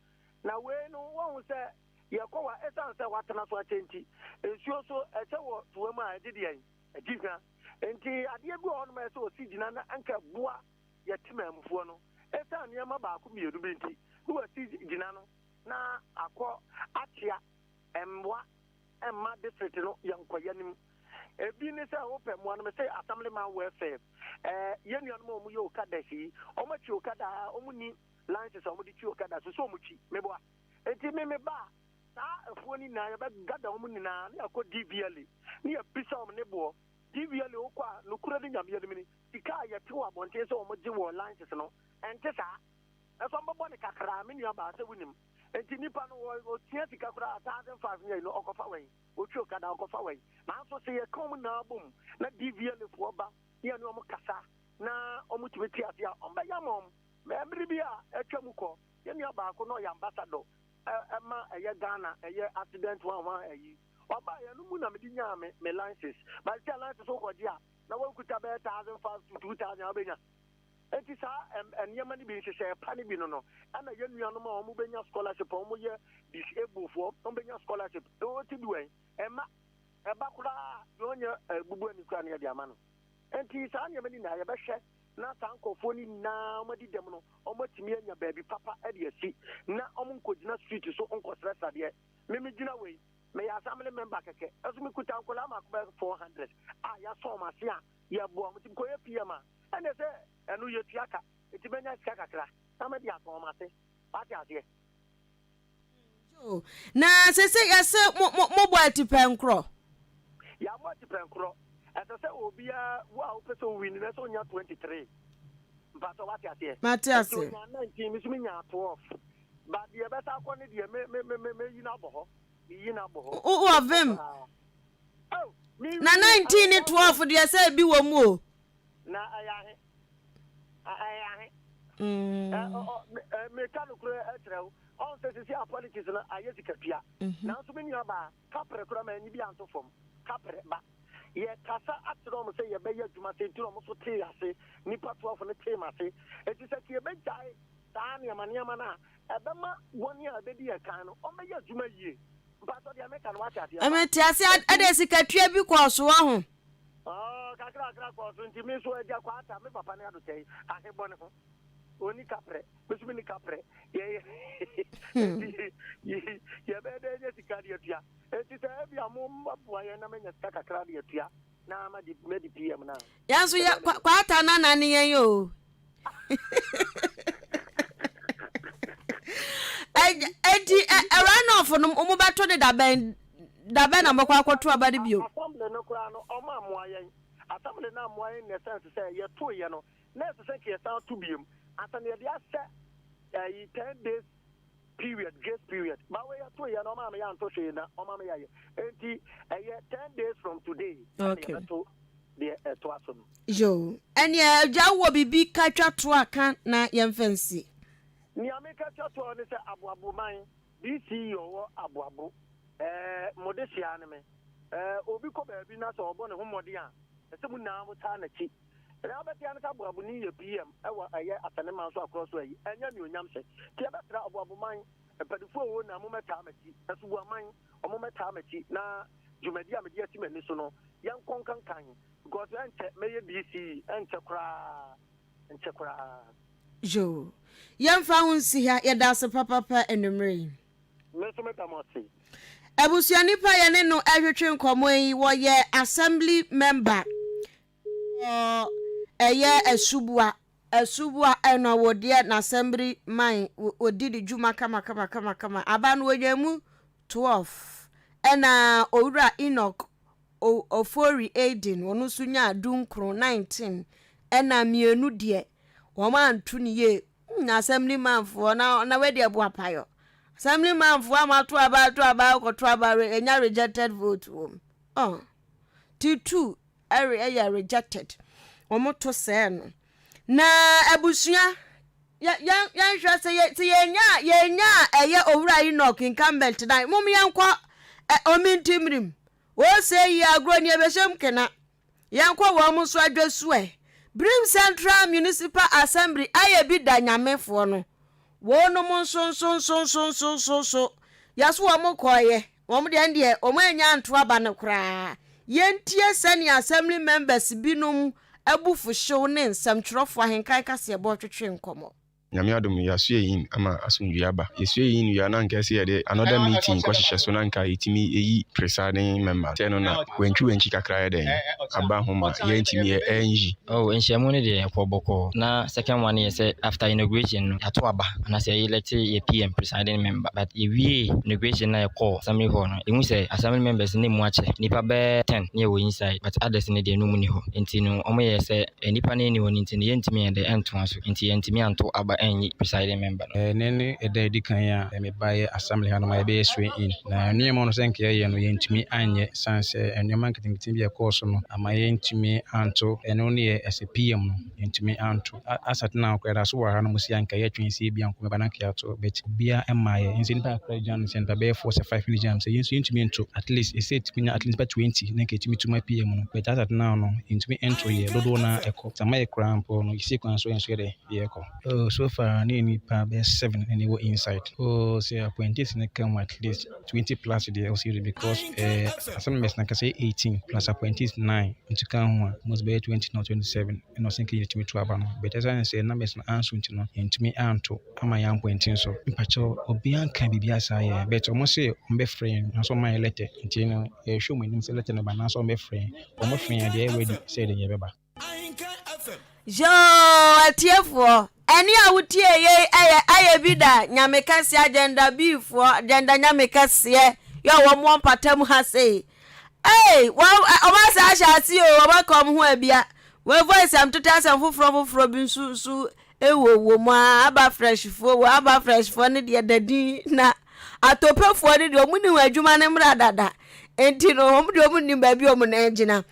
Na wei no woahu sɛ yɛkɔ wa ɛsiane sɛ woatena so akyɛ nti, nsuo nso ɛsɛ wɔ toa mu a ɛgye deɛn? Ɛgye hwa. Nti adeɛ bi wɔ hɔnom a ɛsɛ ɔsi gyina na anka ɛboa yɛ temanmufoɔ no. Ɛsiane nneɛma baako mmienu bi nti na wasi gyina no na akɔ akyea mmoa mma district no yɛnkɔ yɛnim. Ebi ne sɛ wopɛ mmoa no mese assemblyman welfare ɛɛ yɛn nuanom a wɔyɛ okadas yi wɔn atwi okada a wɔn ni license a wɔde twi okada so so wɔn twi meboa. Enti me me ba a, saa afuo no nyinaa yɛbɛ gada wɔn nyinaa na yɛakɔ DVLA na yɛabisa wɔn ne boɔ. DVLA wokɔ a, nokorɛ ne Nyame anim ni, sika a yɛte wɔ abɔnten sɛ wɔn gye wɔ license no, ɛnte saa. Nanso wɔn bɛbɔ no kakraa, me nua baa sɛ wonim. Enti nipa no wɔ ɔtua sika koraa 1005 ne ayi no ɔkɔfa wɛn, ɔtwi okada ɔkɔfa wɛn. Nanso sɛ yɛka wɔn nyinaa bom na DVLA foɔ ba na yɛne wɔn kasa na wɔn tumi te aseɛ a, wɔn bɛyɛ ama wɔn. Mmere bi a atwa mu kɔ, yɛn nua baako na ɔyɛ ambassador ɛma ɛyɛ Ghana ɛyɛ accident hwan hwan ayi. Ɔbaa yɛn no mu na mede nyaa me me license. But sɛ license wokɔgye a na wokuta bɛyɛ 1005 to 2000 a wobɛnya. Enti saa nneɛma no bi nhyehyɛɛ pa no bi no no ɛna yɛn nuanom a wɔn bɛnya scholarship a wɔn yɛ disable foɔ wɔn bɛnya scholarship. Ɛwɔ ti bi wɛn ɛma ɛba koraa deɛ ɔnyɛ bubu ani koraa no yɛde ama no. Enti saa nneɛma no nyinaa yɛbɛhwɛ na saa nkurɔfoɔ no nyinaa wɔadi dɛm no, wɔatumi anya baabi papa de asi na wɔnkɔgyina street so nkɔsrɛ sradeɛ. Me megyina wei, meyɛ assembly member kɛkɛ, nso mekuta nkwadaa mmaako bɛyɛ 400 a yɛasɔ wɔn ase a yɛboa wɔn. Nti mekɔyɛ PM a, ɛnneɛ sɛ ɛno yɛtua ka, nti mɛnya sika kakra na mede asɔ wɔn ase. Wate aseɛ? Joe, Na sese yɛse mo mo mobɔ atipɛnkorɔ. Yɛabɔ atipɛnkorɔ. Ɛsɛ sɛ obiara, wo a wopɛ sɛ wo win no, ɛsɛ sɛ wonya 23. Mpakyɛ wate aseɛ? Mate ase. Nti onyaa 19, me nso menyaa 12. But deɛ ɛbɛsa akɔ ne deɛ, me me me me meyi no abɔ hɔ. Meyi no abɔ hɔ. Wo wɔ vim. Oh, me Na 19 ne 12 deɛ sɛ ebi wɔ mu o. Na ɛyɛ ahe? Ɛyɛ ahe? Meka nokorɛ kyerɛ wo, ɔn sɛ sisi a politics no ayɛ sikatua. Nanso me nua baa, kaprɛ koraa manyi bi anto fam. Kaprɛ ba. Yɛkasa akyerɛ wɔn sɛ yɛbɛyɛ adwuma sɛ nti na wɔn nso tee ase. Nnipa 12 no tee m'ase. Enti sɛ nka yɛbɛgyae saa nneɛma nneɛma no a, ɛbɛma wɔn a ɛbɛdi yɛn kan no, wɔbɛyɛ adwuma yie. Mpakyɛw deɛ meka no woate aseɛ paa? Mete aseɛ, ɛdeɛ sikatua bi kɔɔ so waho. Ɔɔ kakrakra kɔɔ so nti me nso agya Kwata me papa ne Adotɛi ahe bɔ ne ho ɔnni kaprɛ me nso menni kaprɛ yɛyɛ nti yɛbɛyɛ dɛ anya sika de atua nti sɛ ebia mo mmoa yɛn na manya sika kakra de atua na madi madi PM no a. Yɛn nso yɛ Kwata nana ne yɛn o. Enti runoff no mo bɛto ne dabɛn dabɛn na mobɛkɔ akɔto aba no bio. Assembly no koraa no ɔmo ammoa yɛn. Assembly no ammoa yɛn in the sense sɛ yɛtoo yɛ no na ɛsɛ sɛ nka yɛsan to biom ansa na yɛde ahyɛ ɛyi 10 days period grace period. Ba wei yɛtoo yɛ no ɔmo ama yɛanto hwee na ɔmo ama yɛayɛ. Enti ɛyɛ 10 days from today ɛna yɛbɛto deɛ ɛtoa so no. Yoo, ɛneɛ agya wowɔ biribi ka twa toɔ a ka na yɛmfa nsi. Nea meka twa toɔ ne sɛ Aboabo man, DC ɔwɔ Aboabo, ɛɛ mo dehyeaa ne me. Ɛɛ obi kɔ baabi na sɛ ɔbɔ ne ho mmɔden a, ɛsɛ mo nyinaa mo taa n'akyi. Nea wobɛte ara ne sɛ Aboaboni yɛ PM wɔ ɛyɛ Asɛneman so akorɔ so ayi, ɛnyɛ anuonyam hyɛ. Nti yɛbɛsrɛ Aboabo man mpaninfoɔ a wɔwɔ nyinaa mommɛtaa m'akyi. Asuboa man, wɔmmɛtaa m'akyi na dwumadi a mede asi m'ani so no, yɛnkɔ nkankan because ɛnkyɛ mɛyɛ DC, ɛnkyɛ koraa, ɛnkyɛ koraa. Yoo. Yɛmfa wo nsi ha. Yɛda ase papapa anwummerɛ yi. Me nso meda mo ase. Abusua nipa a yɛne no retwetwe nkɔmmɔ yi, wɔyɛ assembly member wɔ ɛyɛ Asubua. Asubua ɛna wɔdeɛ n'assembly man wɔdi ne dwuma kama kama kama kama. Aba no wɔnya mu 12. Ɛna Owura Enoch. Ofori Aiden ɔno nso nyaa dunkron, 19, ɛna mmienu deɛ wɔn anto no yie. Hmm, assemblymanfoɔ na na wadi ɛboapayɔ. Assemblymanfoɔ a moato aba ato aba akɔto aba ɛnya rejected vote wɔ mu. Oh, ti two ɛre ɛyɛ rejected. Wɔn to sɛɛ no. Na abusua yɛ yɛn yɛnhwɛ sɛ yɛ sɛ yɛnya yɛnya ɛyɛ owura Enoch incumbent na mom yɛnkɔ ɛ omintimrim. Ose yi agorɔ ni ɛbɛhyɛm kena. Yɛnkɔ wɔn nso adwasu ɛ. Birim Central Municipal Assembly ayɛ bi da Nyame foɔ no. Wɔnom nso nso nso nso nso nso nso yɛso wɔn kɔeɛ. Wɔn deɛ ɛndeɛ wɔn annya anto aba no koraa. Yɛntie sɛnea Assembly members binom abufuhyew ne nsɛmtwerɛfoɔ ahenkan kaseɛbɔ twetwe nkɔmmɔ. Nyame adom yɛasoɛ in ama asomdwie aba. Yɛsoɛ in wie a na anka ɛsɛ yɛde another meeting kɔ hyehyɛ so na anka yɛtumi yi presiding member sɛ ɛno na wantwi wankyi kakra ayɛ dɛn aba ho ma yɛantumi anyi. Oh nhyiamu no deɛ ɛkɔɔ bɔkɔɔ na second one no yɛ sɛ after inauguration no yɛato aba anaasɛ yɛ elect yɛ PM presiding member but yɛwiee inauguration no a yɛkɔɔ assembly hall no yɛhu sɛ assembly members no mu akyɛ nnipa bɛyɛ ten na yɛwɔ inside but others no deɛ na ɔmu nni hɔ nti no wɔyɛɛ sɛ nnipa no nni hɔ no nti no yɛntumi yɛn dɛ ɛntoa so. Nti yɛantumi anto aba anyi presiding member no. Ɛnnɛ ne ɛda a ɛdi kan a mebaeɛ assembly hanom a yɛbɛyɛ swear in. Na nneɛma no sɛ nka yɛyɛ no yɛantumi anyɛ sane sɛ nneɛma nketenkete bi a ɛkɔɔ so no ama yɛantumi anto. Ɛno ne yɛ as a PM no yɛantumi anto. As at now koraa yɛda so wɔ hanom sei a nka yɛtwɛn sɛ ebia nka wɔbɛba na nka yɛato but obiara mmaeɛ. Nso nnipa kakra gyina no sɛ nnipa bɛyɛ four sɛ five na ɛgyina no sɛ yɛn nso yɛntumi nto at least ɛsɛ yɛtumi nya at least nnipa 20 na nka yɛtumi to ma PM no but as at now no yɛntumi nto yɛ dodoɔ no ara ɛkɔ. Sɛ ama yɛ koraa mpo no yɛsi kwan so yɛn nso yɛ dɛ yɛkɔ. Oh so far ne nipa bɛyɛ seven na ɛwɔ inside. Oh sɛ appointees no ka mu at least 20 plus deɛ ɔsɛ yɛ because eh, assembly members na kasa yɛ 18 plus appointees 9 nti ka ho a most bɛyɛ 20 na 27 ɛna ɔsɛ nka yɛtumi to aba no but ɛsiane sɛ numbers no anso nti no yɛntumi anto ama yɛn appointee nso. Mpakyɛw obiara nka biribiara saa yɛ but ɔmo se ɔmo bɛfrɛ yɛn nanso ɔmo ayɛ letter nti no yɛhwɛ ɔmo anim sɛ letter no ba nanso ɔmo bɛfrɛ yɛn ɔmo frɛ yɛn deɛ yɛ ready sɛ yɛde yɛbɛba. Yoo atiefoɔ, ɛne a wotie yei ɛyɛ ayɛ bi da Nyame kɛseɛ agenda B foɔ agenda Nyame kɛseɛ yɛ wɔn wɔ mpata mu ha sei. Ei, wɔn wɔn asa ahyɛ ase o, wɔn aka wɔn ho abia. Wɔn voice am tete asɛm foforɔ foforɔ bi nso nso ɛwɔ wɔ mu a aba fresh foɔ wɔ aba fresh foɔ ne deɛ dadin na Atopefoɔ no deɛ wɔn nim adwuma no mmra dada nti no wɔn deɛ wɔn nim baabi wɔn nan gyina.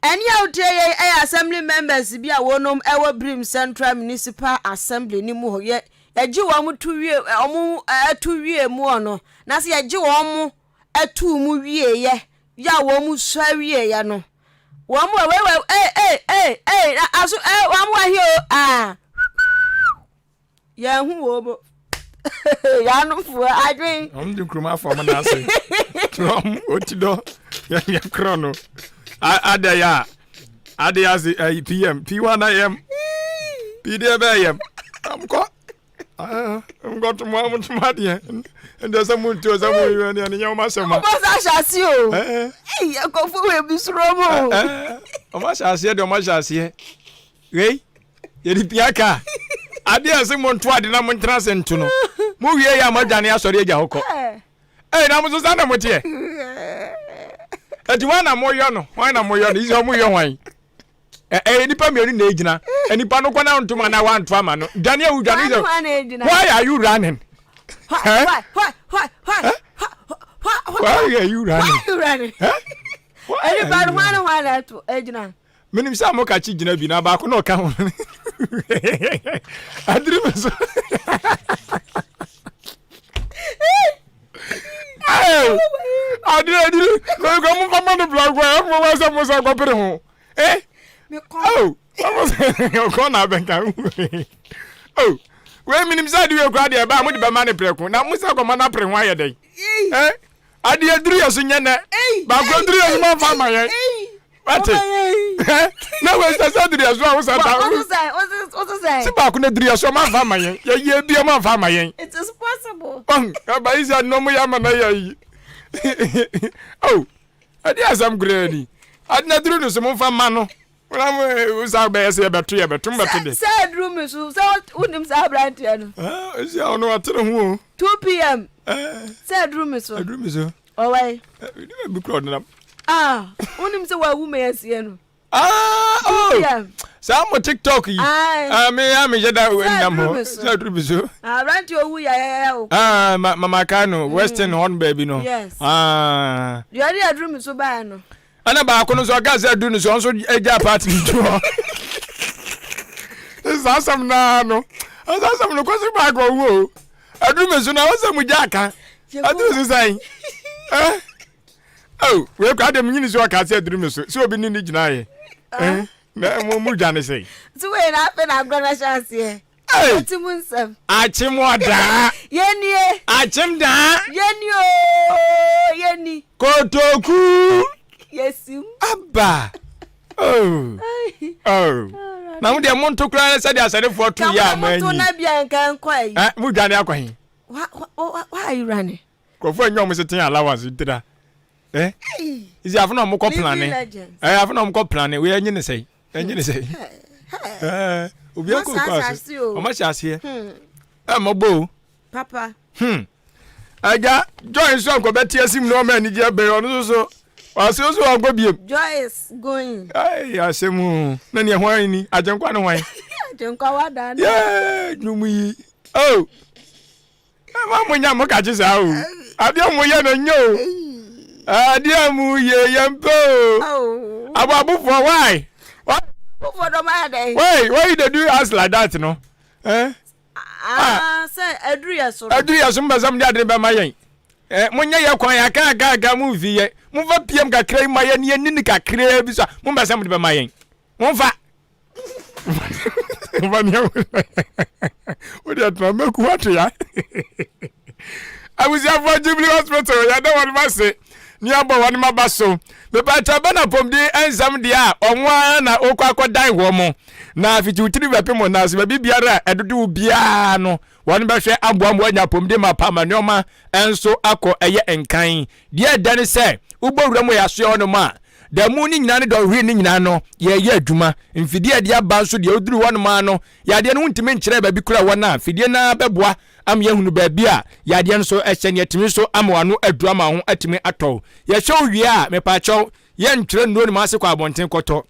Ɛne a wotie yei ɛyɛ assembly members bi a wɔnom ɛwɔ Birim Central Municipal Assembly no mu hɔ. Yɛ yɛgye wɔn to wie wɔn ɛto wie mu hɔ no na sɛ yɛgye wɔn ɛto mu wie yɛ yɛ a wɔn sua wie yɛ no wɔn wɔ wei wɔ ee ee ee ee aso ee wɔn wɔ ahe o aa. Yɛn ho wɔ mo. Yanomfoɔ adwen. Wɔn de nkuruma afɔ wɔn nan ase. Wɔn oti dɔ yɛn yɛ korɔ no. Adɛ yɛ a ade ase ɛyi pm p1 am p deɛ bɛyɛ yɛm. Nkɔ nkɔ tuma mo tuma deɛ ndɛ sɛ mo ntuo sɛ mo yiwɛ deɛ ne nyɛ wɔn asɛm a. Wɔn asa ahyɛ ase o. Ɛyi akɔfo wɔ ebi soro mo. Wɔn ahyɛ aseɛ deɛ wɔn ahyɛ aseɛ. Wei, yɛde pia ka. Adeɛ a ɛsɛ monto ade na montena ase nto no. Mowie yɛ a moadwane asɔre agya hɔ kɔ. Ei, na mo nso saa na moteɛ. Eti hwan na moyɔ no? Hwan na moyɔ no? Yi sɛ ɔmoyɔ hwan? Ɛyɛ nipa mmienu na egyina. Nipa no kɔ na ntom anaa wanto ama no. Dwane a wodwane sɛ. Why are you running? Why, why, why, why, why, why are you running? Why are you running? Nipa no hwan hwan na ɛto egyina? Menim sɛ mo kakye gyina bi na baako na ɔka ho adiri me so. Adiri adiri mekɔ mo fa ma no blanko a ɛfo wa sɛ mo sɛ kɔpere ho. Eh? Oh, ɔkɔ na abɛnka. Oh, wei menim sɛ ade wei koraa deɛ ɛbaa mode bɛma no prɛko na mo sɛ kɔma no apere ho ayɛ dɛn? Eh? Adeɛ duru yɛ so nyɛ nɛ. Baako duru yɛ so ma fa ma yɛn. Wate? Na wei sɛ sɛ duru yɛ so a wosa ta. Si baako na duru yɛ so ma fa ma yɛn. Yɛ yɛ bi ma fa ma yɛn. It is possible. Ɔn aba yi sɛ nnɔm yɛ ama na yɛ yi. Oh, ɛde asɛm koraa ni. Ade na duru no so mo fa ma no. Wona mo sa bɛyɛ sɛ yɛbɛto yɛbɛto mbɛto de. Sɛ aduru mi so sɛ wonim saa aberanteɛ no. Ɛsi a ɔno ɔte ne ho o. 2 pm. Sɛ aduru mi so. Aduru mi so. Ɔwɔ yi. Ɛdi bɛ bi kura ɔdenam. Ah, wonim sɛ wawu ma yɛasie no. Ah, oh. Saa mo TikTok yi. Ah, me ya me jeda nam ho. Sɛ aduru bi so. Ah, aberante owu ya ya ya o. Ah, ma ma ka no Western hɔ no baabi no. Yes. Ah. Deɛ ɔde aduru mi so baa no. Ɛna baako no nso ɔka sɛ aduru no so ɔnso agya party no to hɔ. Saa asɛm naa no. Saa asɛm no kɔsi baako ɔwu o. Aduru mi so na ɔsɛ mu gya aka. Aduru so sɛn. Eh. Oh, wei kora deɛ menyini sɛ ɔka sɛ aduru me so sɛ obi ne ne gyinaeɛ eh, na mo mu dwane sɛ nti wei na afei na agorɔ no ahyɛ aseɛ ɛti mu nsɛm akyem ɔdaa yɛnie akyem daa yɛni oo yɛni kotoku yɛsim aba oh oh na mo deɛ monto koraa sɛdeɛ asɛdefoɔ to yɛ a moanyi na bia nka nkɔ ayi eh, mo dwane akɔ he why are you running Nkurɔfoɔ anya wɔn sete allowance ntira. Eh? Isi afo na wɔn kɔ plane. Eh, afo na wɔn kɔ plane. Wei enye ne sɛn? Enye ne sɛn? Eh, obi akɔ kɔ ase. Wɔn ahyɛ aseɛ. Eh, mɔbɔ o. Papa. Hmm. Agya, Joy nso ankɔ bɛte asim na ɔma anigye abɛn ɔno nso so. Ɔse nso ɔnkɔ biem. Joy is going. Ai, asɛm o. Na nea hwan ni? Agyenkwa ne hwan? Agyenkwa wada no. Yeah, dwom yi. Oh. Ɛma mo nya mo kakye saa o. Adeɛ mo yɛ no nyɛ o. Adeɛ mo yɛ yɛ mpɛ o. Aboabofoɔ why? Aboabofoɔ dɔm ayɛ dɛn? Why why you dey do us like that no? Eh? Ah, sɛ aduru yɛ so. Aduru yɛ so mbɛsɛ mo de ade bɛma yɛn. Eh, mo nyɛ yɛ kwan aka aka aka mo nfi yɛ. Mo fa pm kakra yi ma yɛ ne yɛ ni ne kakra bi so a mo mbɛsɛ mo de bɛma yɛn. Mo fa. wode atena mɛku ato ya abusuafoɔ Jubilee Hospital yɛda wɔn ase ne abɔ wɔn aba so mepakyɛ bɛ na pɔmden nsɛm deɛ a ɔmo ara na wokɔ akɔdan wɔ mo na fitiw tiri bɛpem wɔn ase baabi biara a ɛdodo wo biara no wɔn bɛhwɛ aboa mo anya apɔmuden ma pa ma nneɛma nso akɔ ɛyɛ nkan deɛ ɛda ne sɛ wobɔ wura mu yɛ asoɛ hɔ nom a Da mu no nyinaa ne dɔnhwere no nyinaa no, yɛreyɛ adwuma. Mfidie a yɛde aba nso deɛ, woduru hɔnom ara no, yadeɛ no wontumi nkyerɛ baabi koraa wɔ no a, mfidie no ara bɛboa ama yɛahunu baabi a yadeɛ no so hyɛ na yɛatumi nso ama w'ano aduru ama wo ho atumi atɔ wo. Yɛhwɛ wo wie a, mepaakyɛw, yɛntwerɛ nnuro no mu ase kɔ abɔnten kɔtɔ.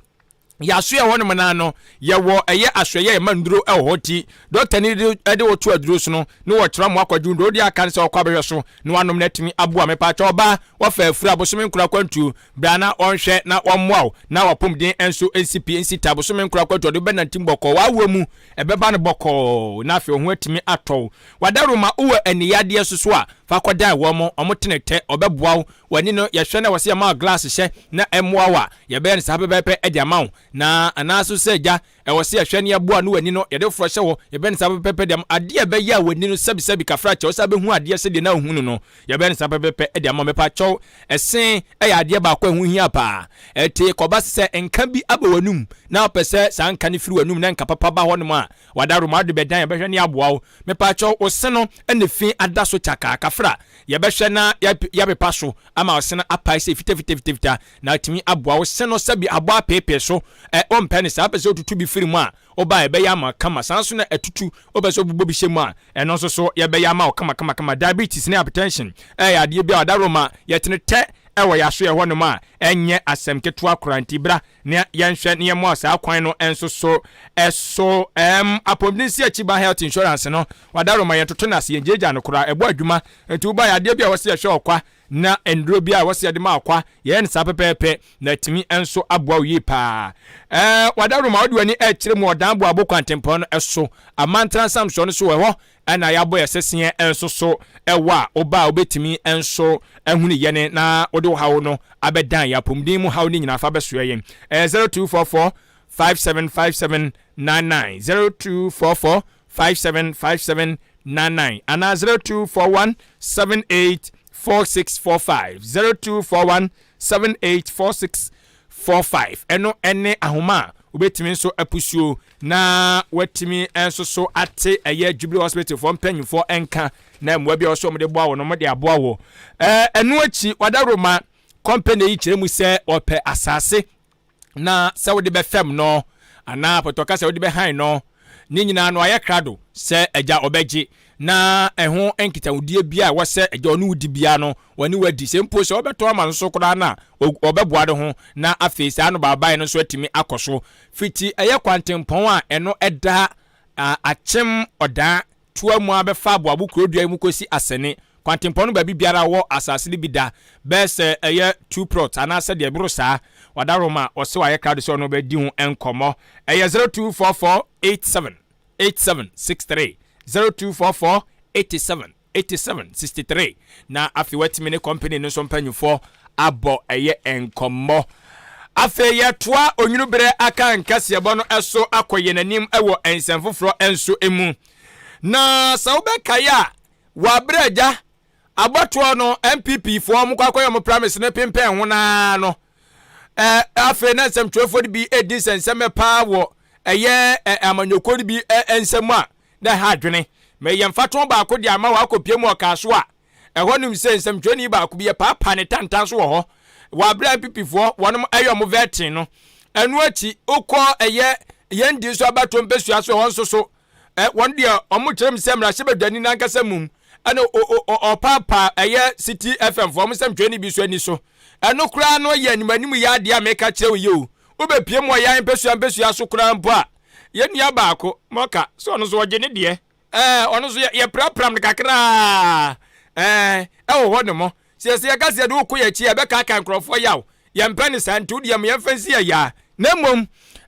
Yɛasoɛ hɔnom no ara no, yɛwɔ ɛyɛ asoɛeɛ a yɛma nnuro wɔ hɔ nti, dɔktani de de wo to aduro so no, ne wɔkyerɛ ama woakɔgye wo nnuro. Wode aka ne sɛ wɔkɔ abɛhwɛ so na wanom na atumi aboa. Mepaakyɛw ɔbaa, wafa afuru a bosome nkron akwantuo, bra na wɔnhwɛ na wɔmmoa wo na w'apɔmuden nso nsi pi nsi ta. Bosome nkron akwantuo, ɔde wo bɛnantim bɔkɔɔ, w'awoɔ mu ɛbɛba no bɔkɔɔ na afei wo ho atumi atɔ wo. W'adaworoma, wowɔ aniyadeɛ nso so a, fa kɔdan wɔn, wɔtene tɛ, wɔbɛboa wo. W'ani no, yɛhwɛ na wɔsɛ yɛma wo glass hyɛ na ɛmmoa wo a, Yɛbɛyɛ no saa pɛpɛɛpɛ de ama wo. Na anaa nso sɛ agya, ɛwɔ sɛ yɛhwɛ na yɛboa no w'ani no, yɛde foforɔ hyɛ hɔ, yɛbɛyɛ no saa pɛpɛɛpɛ de ama wo. Adeɛ a ɛbɛyɛ a w'ani no sɛbisɛbi kafra kyɛw sɛ abɛhu adeɛ sɛdeɛ na wohu no no, yɛbɛyɛ no saa pɛpɛɛpɛ de ama wo. Mepakyɛw, ɛse yɛ adeɛ baako a ɛho hia paa. Ɛte kɔba sɛ nka bi aba w'anum na wopɛ sɛ saa nka no firi w'anum na nka papa ba hɔnom a, w'adaworoma wode bɛdan, yɛbɛhwɛ na yɛaboa wo. Mepakyɛw, wo se no na fi ada so kyakaa, kafra, yɛbɛhwɛ na yɛapepa so ama wo se no apae sɛ fitafitafitafita. Na atumi aboa wo se no sɛbi abɔ apeepee so ɛ, wompɛ no saa, wopɛ sɛ wotutu bi firi mu a, woba a yɛbɛyɛ ama wo kama, saa nso na atutu, wopɛ sɛ wobobɔ bi hyɛ mu a, ɛno nso so yɛbɛyɛ ama wo kama kama kama. Diabetes ne hypertension ɛyɛ adeɛ bi a ɔdaworoma yɛtene tɛ ɛwɔ yɛasoɛ hɔ nom a, ɛnyɛ asɛm ketewa koraa, nti bra na yɛnhwɛ na yɛmmoa wo saa kwan no nso so ɛso. Ɛm, apɔmuden si akyi ba health insurance no, ɔdaworoma yɛntoto no ase, yɛngyaagyaa no koraa, ɛbɔ adwuma, nti woba yɛ adeɛ bi a ɛwɔ sɛ yɛhwɛ ɔkwa Na nnuro bi a ɛwɔ sɛ yɛde ma akwa, yɛyɛ no saa pɛpɛɛpɛ, na atumi nso aboa wo yie paa. Ɛɛ, Wadaroma, wode w'ani rekyerɛ mu Ɔdan Boabo kwantempɔn no so, Amantra nsamsoɔ no so, ɛhɔ na yɛabɔ yɛn seseɛ nso so wɔ a woba a wobɛtumi nso ahunu yɛn na wode wo haw no abɛdan yɛn, apɔmuden mu haw no nyinaa fa bɛsoɛ yɛn. Ɛyɛ 0244 5757 99, 0244 5757 99 anaa 0241 78 4645, 0241 78 4645. Ɛno ne ahoma a wobɛtumi nso apusuo na watumi nso so ate ɛyɛ Jubilee Hospital foɔ mpanyinfoɔ nka na mmoa bi a wɔsɛ wɔde boa wɔ no wɔde aboa wɔ. Ɛno akyi Wadaroma company yi kyerɛ mu sɛ wɔpɛ asase na sɛ wode bɛfɛm no anaa pɔtɔ ka sɛ wode bɛhan no, ne nyinaa no ayɛ krado sɛ agya ɔbɛgye. na ɛho nkitahodie biara a ɛwɔ sɛ agya ɔne wo di biara no, wɔne wo adi. Sɛ mpo sɛ wobɛtɔn ama no so koraa no a, ɔbɛboa ne ho na afei saa nnobaabaeɛ no nso atumi akɔ so. Fiti ɛyɛ kwantempɔn a ɛno ɛda Akyem Ɔdaa toa mu ara bɛfa Aboabo kurodua yi mu kɔsi Asɛne. Kwantempɔn no baabi biara wɔ asase no bi da bɛyɛ sɛ ɛyɛ two plots anaasɛ deɛ ɛboro saa. Wadaroma ɔse wayɛ krado sɛ ɔne wo bɛdi ho nkɔmmɔ. Ɛyɛ 0244 87 87 63, 0244 87 87 63 na afei watumi ne kɔmpani no nso mpanyinfoɔ abɔ ɛyɛ nkɔmmɔ. Afei yɛtoa onwunu berɛ aka nkaseɛbɔ no so akɔ yɛn anim wɔ nsɛm foforɔ nso mu. Na sɛ wobɛkae a, wɔ aberɛ agya abɔtoɔ no NPP foɔ wɔn kɔ akɔyɛ wɔn primaries no pempɛn ho naa no, ɛɛ afei na nsɛmtwerɛfoɔ no bi redi nsɛnsɛmɛ paa wɔ ɛyɛ amanyɔkuo no bi nsɛm a na ɛha adwene. Meyɛ mfatoho baako de ama wɔ mu ɔkaa so a, ɛhɔ nom sɛ nsɛmtwerɛni baako bi yɛpaapaa ne tantan so wɔ hɔ wɔ aberɛ a NPP foɔ wɔnom ɛyɛ ɔmo vetting no. Ɛno akyi wokɔ ɛyɛ yɛn di nso abatoɔ mpɛsua so ɛhɔ nso so ɛ wɔn deɛ ɔmo kyerɛ mu sɛ mmarahyɛbadwani n'ankasa mum ɛna ɔpaapaa ɛyɛ City FM foɔ ɔmo nsɛmtwerɛni bi so ani so. Ɛno koraa no yɛ animanim yɛ adeɛ a meka kyerɛ wo yi o. Wobɛpie mu wɔ yɛn mpɛsua mpɛsua so koraa mpo a, yɛn nua baako, Mɔka, sɛ ɔno nso ɔgye ne deɛ. Ɛɛ, ɔno nso yɛprapram no kakraa ɛɛ ɛwɔ hɔ nom. Sɛ yɛsɛ yɛka sɛ yɛde wokɔ yɛn akyi a, ɛbɛkaakae nkurɔfoɔ yaw. Yɛmpɛ no saa, nti wo deɛ ma yɛmfa nsi yɛn yaa. Na mmom,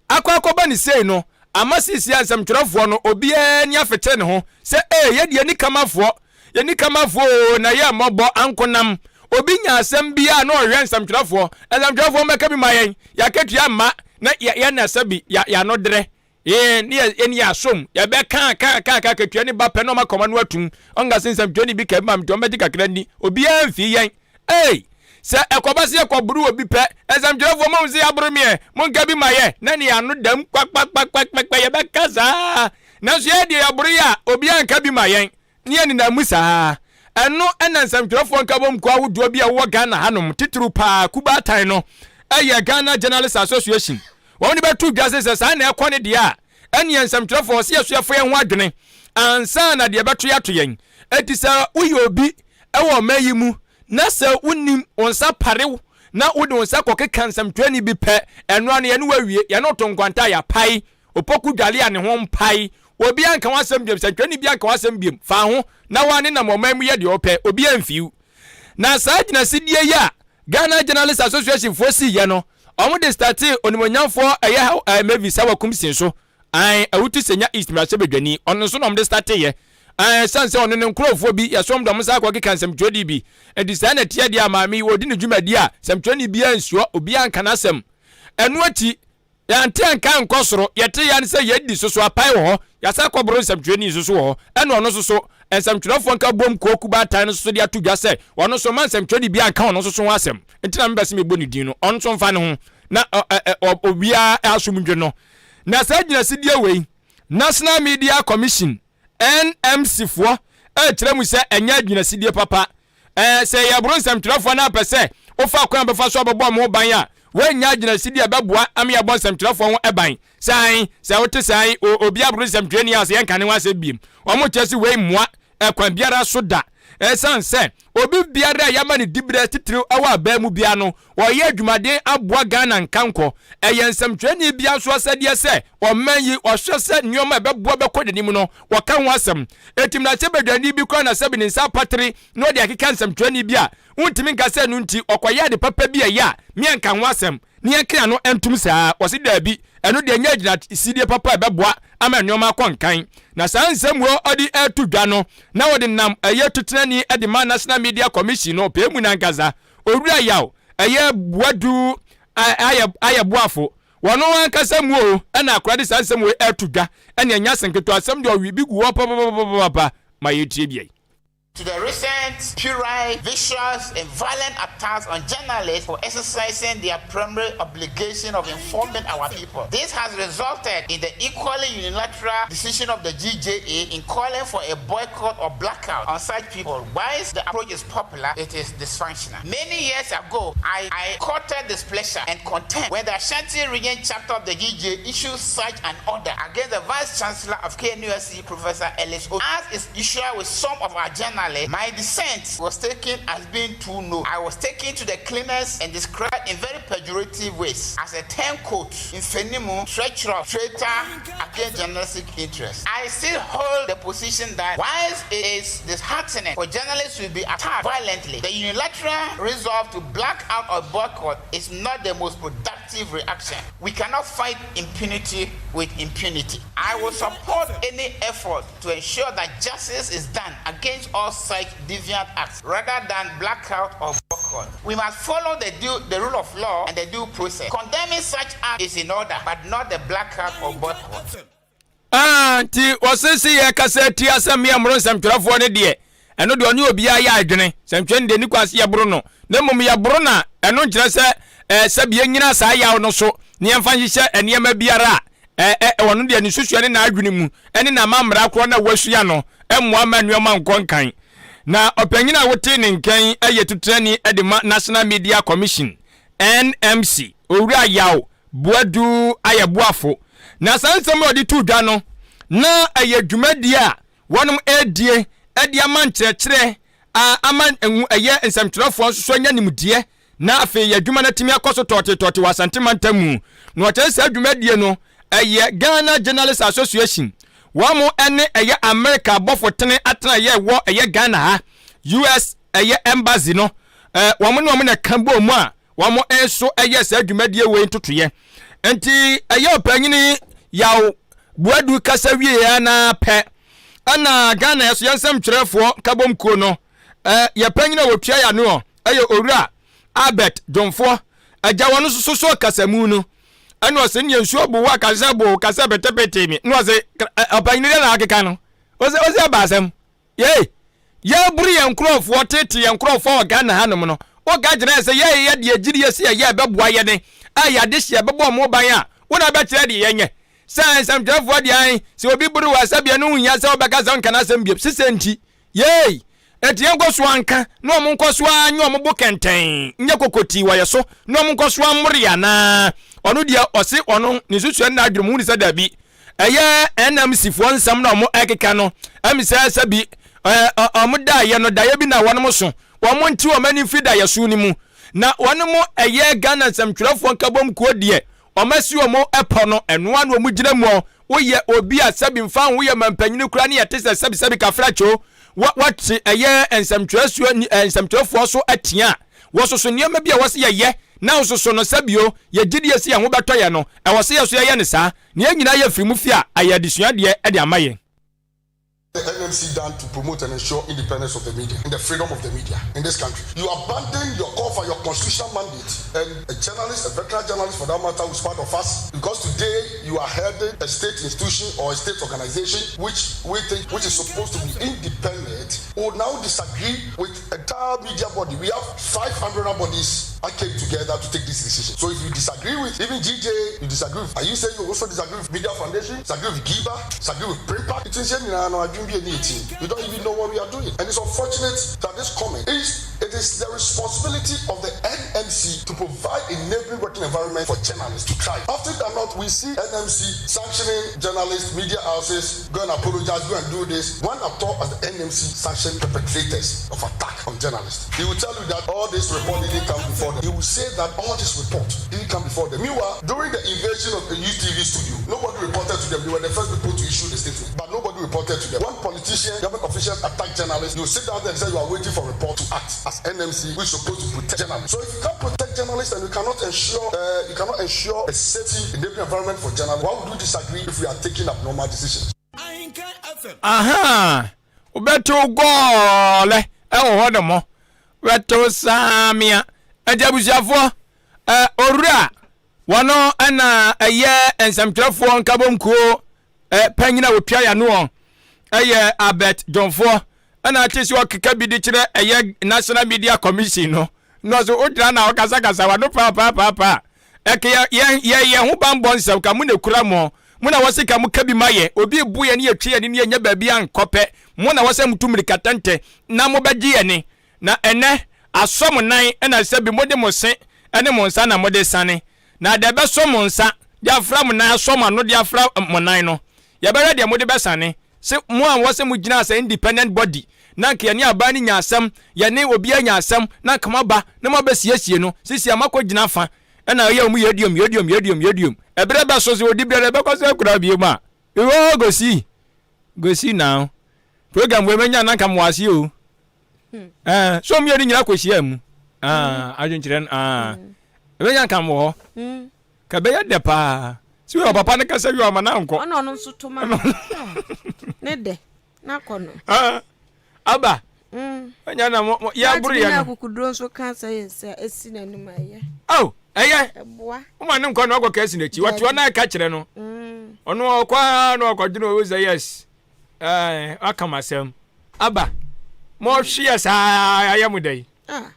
akɔ akɔba no sei no, ama seesei a nsɛmtwerɛfoɔ no, obiara ani afekyere ne ho sɛ, Ee, yɛn deɛ yɛnni kamafoɔ, yɛnni kamafoɔ oo, na yɛn mmɔbɔ, ankonam. Obi nya asɛm bi a na ɔhwehwɛ nsɛmtwerɛfoɔ, nsɛmtwerɛfoɔ mmɛka bi ma yɛn, yɛn akatua mma, na yɛn na sɛbi yɛn ano derɛ. Ee, ne yɛ yɛn yɛ asom, yɛbɛka ka ka ka akatua ne ba pɛ na ɔma kɔma no atum. Ɔnka se nsɛmtwerɛni bi ka bi ma me nti ɔmmɛgye kakra nni. Obiara mfii yɛn. Ei! Sɛ ɛkɔba sɛ yɛkɔboro obi pɛ, nsɛmtwerɛfoɔ moahu sɛ yɛaboro meɛ, monka bi ma yɛ, na ne yɛn ano dam kpakpakpakpakpa, yɛbɛka saa. Nanso yɛn deɛ yɛboro yɛ a, obiara nka bi ma yɛn. Ne yɛn nenam mu saa. Ɛno na nsɛmtwerɛfoɔ nkabom kuo ahodoɔ bi a ɛwɔ Ghana hanom, titiriw paa Kubaatan no yɛ Ghana Journalists Association. Wɔn de bɛto dwa sɛ sɛ saa na ɛkɔ ne deɛ a, ɛneɛ nsɛmtwerɛfoɔ ɔsɛ yɛso yɛfa yɛn ho adwene ansa na deɛ ɛbɛto yɛ ato yɛn. Enti sɛ woyɛ obi wɔ ɔman yi mu na sɛ wonim wo nsa pare wo na wode wo nsa kɔkeka nsɛmtwerɛni bi pɛ, ɛno ano yɛne wo awie, yɛne wo to nkwanta a yɛapae Opoku dwale a ne ho mpae. Obiara nka w'asɛm biom, sɛntwerɛni biara nka w'asɛm biom. Fa ho na wo ara nenam ɔman mu yɛ deɛ wopɛ, obiara mfi wo. Na saa gyinasidie yi a Ghana Journalists Association foɔ siiɛ no, wɔn de startee onimuonyamfoɔ ɛyɛ ɛɛ Mavis Hawa Kumsin so, ae, Awutu Senya East mmarahyɛbadwani, ɔno nso na wɔn de starteeɛ. Ae, ɛsiane sɛ ɔno ne nkorɔfoɔ bi, yɛsɛ wɔn de wɔn nsa akɔkeka nsɛmtwerɛni bi. Enti saa na ɛteɛ deɛ a maame yi ɔredi ne dwumadie a, sɛmtwerɛni biara nsuɔ, obiara nka n'asɛm. Ɛno akyi, Yɛante anka ankɔ soro, yɛtee ara ne sɛ yɛadi so so apae wɔ hɔ, yɛasan akɔboro nsɛmtwerɛni nso so wɔ hɔ, ɛna ɔno nso so, nsɛmtwerɛfoɔ nkabom kuo kubaatan no nso so de ato dwa sɛ ɔno nso mma nsɛmtwerɛni biara nka ɔno nso so ho asɛm, nti na mepɛ sɛ mebɔ ne din no, ɔno nso mfa ne ho na obiara asom ndwe no. Na saa gyinasidie wei, National Media Commission, NMC foɔ, ɛrekyerɛ mu sɛ ɛnyɛ agyinasidie papa. Ɛɛ, sɛ yɛboro nsɛmtwerɛfoɔ na apɛ sɛ wofa kwan a bɛfa so abɛbɔ wɔn ho ban a, woannya agyinasidi a ɛbɛboa ama yɛabɔ nsɛmtwerɛfoɔ ho ban. Sɛ ae, sɛ wote saa yi, o, obi aboro nsɛmtwerɛni a, sɛ yɛnka ne ho asɛm biem. Wɔkyerɛ sɛ wei mmoa ɛkwan biara so da. Ɛsiane sɛ obi biara a yɛama no diberɛ titiriw wɔ aban mu biara no, ɔreyɛ adwumaden aboa Ghana nkankɔ. Ɛyɛ nsɛmtwerɛni biara nso asɛdeɛ sɛ ɔman yi, ɔhwɛ sɛ nneɛma a ɛbɛboa bɛkɔ n'anim no, wɔka ho asɛm. Enti mmarahyɛbadwani bi koraa na sɛbe ne nsa apatiri na ɔde akeka nsɛmtwerɛni bi a, wontumi nka sɛ ɛno nti ɔkɔyɛ ade papa bi a ɛyɛ a, me yɛnka ho asɛm na yɛnka yɛn ano ntom saa. Wɔse daabi, ɛno deɛ ɛnyɛ agyinasidie papa a ɛbɛboa ama nneɛma akɔ nkan. Na saa nsɛm wei ɔde reto dwa no, na wɔde nam ɛyɛ tutenani de ma National Media Commission no ɔpɛ mu no ankasa, Owura Yaw ɛyɛ Boadu ayɛ boafo Wɔno ankasa mu o ɛna akora de saa nsɛm wei ɛto dwa ɛne ɛnyɛ asenketewa asɛm deɛ ɔwe bi gu hɔ papapapapapa ma yɛtie biai. To the recent puerile, vicious, and violent attacks on journalists for exercising their primary obligation of informing our people. This has resulted in the equally unilateral decision of the GJA in calling for a boycott or blackout on such people. Whilst the approach is popular, it is dysfunctional. Many years ago, I, I courted displeasure and contempt when the Ashanti Region chapter of the GJA issued such an order against the Vice Chancellor of KNUST, Professor Ellis O. As is usual with some of our journalists, my dissent was taken as being too no. I was taken to the cleaners and described in very pejorative ways as a turncoat, infenimu, treacherous, traitor against journalistic interests. I still hold the position that whilst it is disheartening for journalists to be attacked violently, the unilateral resolve to black out or boycott is not the most productive reaction. We cannot fight impunity with impunity. I will support any effort to ensure that justice is done against all such deviant acts rather than blackout or boycott. We must follow the, due, the rule of law and the due process. Condemning such acts is in order, but not the blackout or boycott. Ah, nti wɔse se yɛkasa tia sɛ mmea mmoro nsɛmtwerɛfoɔ no deɛ ɛno deɛ ɔne obiara yɛ adwene sɛmtwerɛ no deɛ ni kwan se yɛboro no na mmom yɛboro no a ɛno nkyerɛ sɛ ɛɛ sɛbi yɛnyina saa yaw no so na yɛmfa nhyehyɛ nneɛma biara a ɛɛ ɔno deɛ ne susua ne n'adwene mu ɛne n'amammara korɔ na wasua no mmoa ma nneɛma nkɔ nkan na ɔpanyin a wote ne nkan yɛ tutrani de ma National Media Commission NMC Owura Yaw Boadu ayɛ boafo. Na saa nsɛm a ɔde too dwa no, na ɛyɛ dwumadie a wɔnom ɛredie de ama nkyerɛkyerɛ a ama ɛyɛ nsɛmtwerɛfoɔ nso so anya nimdeɛ na afei yɛ adwuma no atumi akɔ so tɔɔtetɔɔte wɔ Asante mantam mu. Na ɔkyerɛ sɛ saa dwumadie no ɛyɛ Ghana Journalists Association wɔn ɛne ɛyɛ Amerika abɔfo tene atenaeɛ ɛwɔ ɛyɛ Ghana ha US ɛyɛ Embassy no wɔn ne wɔn na ɛka bɔɔ mu a Wɔn nso yɛ saa dwumadie wei ntotoeɛ. Nti ɛyɛ ɔpanyini Yaw Boadu kasa wieɛ na pɛ ɛna Ghana yɛso yɛn nsɛmtwerɛfoɔ nkabom kuo no yɛ panyini a wɔtua yɛ ano ɛyɛ Owura Albert Dwomfoɔ agya wɔn nso so so kasamu no ɛna ɔsɛ ne nsuo bo wa kasa bo kasa petepete mi na ɔsɛ ɔpanyini dɛ na akeka no ɔsɛ ɔsɛ ɛba asɛm Yei, yɛreboro yɛn nkurɔfoɔ, tete yɛn nkurɔfoɔ wɔ Ghana hanom no, woka kyerɛ yɛn sɛ yɛyɛ deɛ gyidie sɛ yɛyɛ a ɛbɛboa yɛne, a yɛn adehyeɛ bɛbɔ wɔn ban a, wo na wobɛkyerɛ deɛ yɛnyɛ. Sɛ nsɛmtwerɛfoɔ deɛ ae, sɛ obi boro wo a, sɛdeɛ ɛno ho nhia sɛ wobɛka sɛ wonka n'asɛm bio. Sesɛ nti, yei, enti yɛnkɔ so ara nka, na wɔn nkɔ so ara nyɛ wɔn bo kɛntɛn, nyɛ kokotii wɔ yɛn so, na wɔn nkɔ so ara mmoro yɛn anaa? Ɔno deɛ, ɔse ɔno, ne nsusuɛ ne n'adwene mu, hu ne sɛ dabi. Ɛyɛ NMC foɔ nsɛm na wɔn ɛkeka no ɛmi sɛ sɛbi ɛɛ wɔn daeɛ no daeɛ bi na wɔn so wɔn nti wɔn ani mfiri daeɛ so no mu na wɔn mo ɛyɛ Ghana nsɛmtwerɛfoɔ nkabom kuo deɛ wɔn asi wɔn ɛpɔ no ɛnoa na wɔn gyina mu woyɛ obi a sɛbi nfa ho woyɛ mampanyini koraa ne yɛte sɛ sɛbi sɛbi kafra kyo wɔte ɛyɛ nsɛmtwerɛsuo nsɛmtwerɛfoɔ so atia wɔsoso nneɛma bi a wɔsi yɛyɛ na nsoso no sɛbio yɛgye die sɛ yɛn ho bɛtɔ yɛn no ɛwɔ sɛ yɛ so yɛyɛ ne saa Na yɛn nyinaa yɛ firi mu fi a, ayɛ adesua deɛ de ama yɛn. The NMC done to promote and ensure independence of the media and the freedom of the media in this country? You abandon your call for your constitutional mandate and a journalist, a veteran journalist for that matter, who is part of us, because today you are heading a state institution or a state organization which we think, which is supposed to be independent, will now disagree with entire media body. We have 500 bodies that came together to take this decision. So if you disagree with even GJ, you disagree with, are you saying you also disagree with Media Foundation, disagree with GIBA, disagree with PRINPAC? It is You don't even know what we are doing. And it's unfortunate that this comment is, it is the responsibility of the NMC to provide enabling working environment for journalists to thrive. Often than not, we see NMC sanctioning journalists, media houses, go and apologize, go and do this. One at all as the NMC sanction perpetrators of attack on journalists. He will tell you that all this report didn't come before them. He will say that all this report didn't come before them. Meanwhile, during the invasion of the UTV studio, nobody reported to them. They were the first people to issue the statement, but nobody reported to them. One politician, government officials attack journalists. You sit down there and say you are waiting for report to act as NMC, which is supposed to protect journalists. So if you can't protect journalists and you cannot ensure, uh, you cannot ensure a safety, enabling environment for journalists, why would you disagree if we are taking abnormal decisions? Aha! Wobɛtew gɔɔlɛ wɔ hɔ nom. Wobɛtew saamea. Nti abusuafoɔ, owura wɔno na ɛyɛ nsɛmtwerɛfoɔ nkabom kuo panyin a wɔtua yanoɔ ɛyɛ Albert Dwomfoɔ. Ɛna ate sɛ ɔkeka bi de kyerɛ ɛyɛ National Media Commission no, na ɔso wogyina na ɔkasakasa wano paapaapaa. Ɛka yɛ yɛ yɛ yɛn ho banbɔ nsɛm ka mo na ekura mo. Mo na wɔse ka mo ka bi ma yɛ. Obi bu yɛn ne yɛtwe yɛn ne yɛnyɛ baabi ankɔ pɛ. Mo na wɔsɛ mo tu mmirika tɛntɛ na mo bɛgye yɛn ne. Na ɛnɛ asɔ mo nan ɛna sɛ bi mode mo se ɛne mo nsa na mode sane. Na deɛ ɛbɛsɔ mo nsa de afra mo nan asɔ mo ano de afra mo nan no, yɛbɛhwɛ deɛ mode bɛsane. Se mo a wɔse mo gyina as a independent body na anka yɛne aban no nya asɛm, yɛne obiara nya asɛm na anka moaba na moabɛsiesie no, sisi a moakɔ gyina fa ɛna ɛyɛ wɔn yɛduom yɛduom yɛduom yɛduom. Ɛberɛ bɛso se ɔdi biara ɛbɛkɔ so akura biom a, we all go see, go see now. Program wei mɛnya na anka mewɔ aseɛ o. Eh, so mmienu nyina kɔhyia mu. Ah, adwenkyerɛ no, ah. Ɛbɛnya nka wɔ hɔ. Ka ɛbɛyɛ dɛ paa. Si wɔ papa no kasa wie ɔma no ankɔ. Ɔna ɔno nso to ma ne dɛ na kɔ no. Ah, aba. Ɛnya na mo yɛ aboro yɛ no. Akukuduro nso ka sɛ yɛ sɛ esi n'anim ayɛ. Oh, ɛyɛ. Ɛboa. Woma ne nkɔ na ɔkɔ ka esi n'akyi. Wɔte hɔ na ɛka kyerɛ no. Ɔno ɔkɔ ara na ɔkɔdwene ɔwɔ sɛ yes. Ɛɛ, waka m'asɛm. Aba, mohwe yɛ saa, yɛayɛ mo dɛn? Ah.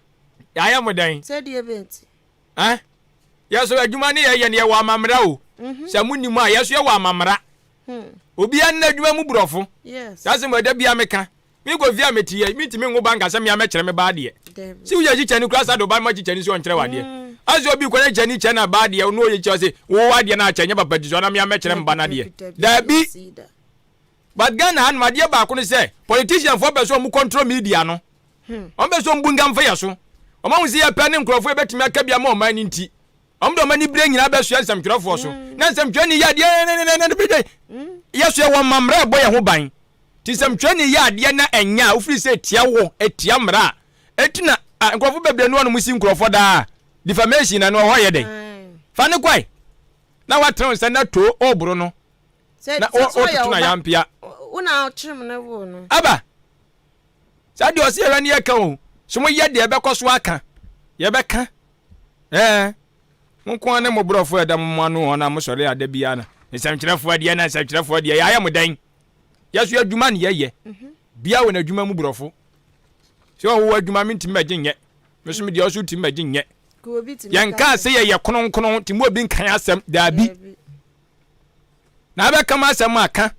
Yɛayɛ mo dɛn? Sɛdeɛ bɛnti. Eh? Yɛ so adwuma ne yɛyɛ no yɛwɔ amammerɛ o. Mhm. Sɛ mo nim a, yɛ so yɛwɔ amammerɛ. Obiara nna adwuma mu borɔfo. Yes. Saa asɛm ɛda bia meka. Me kɔ fie a mete yɛ, mentumi nwo ba nka sɛ mea mɛkyerɛ me ba adeɛ. Sɛ woyɛ kyikyɛni koraa sa de wo ba ma kyikyɛni sɛ ɔnkyerɛ wo adeɛ. Asɛ obi kɔ na kyikyɛni kyɛ na ba adeɛ, ɔno ɔyɛ kyikyɛ ɔse wo adeɛ no akyɛ nyɛ papa ti so ana mea mɛkyerɛ me ba no adeɛ. Daabi. But Ghana ha nom adeɛ baako ne sɛ politician foɔ pɛ sɛ ɔmo control media no. Ɔmo pɛ sɛ ɔmo bu nka mfa yɛ so. Ɔmo ahu sɛ yɛpɛ ne nkorɔfoɔ yɛbɛtumi aka bi ama ɔman no nti. Ɔmo de ɔmo ani bere nyinaa bɛsoɛ nsɛmtwerɛfoɔ so. Na nsɛmtwerɛni yɛ adeɛ yɛsoɛ wɔn ma mmara ɛbɔ yɛn ho ban. Nti nsɛmtwerɛni yɛ adeɛ na ɛnyɛ a wofiri sɛ ɛtia wo, ɛtia mmara a. Ɛti na nkorɔfoɔ bebree no ɔnom si nkorɔfoɔ daa. Defamation na no ɛhɔ yɛ dɛn? Fa ne kɔe na watene wo nsa na too ɔboro no. na wototo na yampea. Aba saa deɛ ɔsɛ yɛhwɛ ne yɛka o so moyɛ deɛ ɛbɛkɔ so aka yɛbɛka ɛɛ mo nko ne mo borɔfo ɛda mo ano hɔ na mosɔre ada biara na nsɛmtwerɛfoɔ deɛ na nsɛmtwerɛfoɔ deɛ yɛayɛ mo dɛn yɛso adwuma ne yɛyɛ mhm. bia wɔ n'adwuma mu borɔfo sɛ ɔwɔ adwuma mentumi mɛgye nyɛ me so medeɛ ɔso tumi mɛgye nyɛ yɛnkaa sɛ yɛyɛ kronkron nti mu obi nkan asɛm daabi Na abɛka m'asɛm a, ka.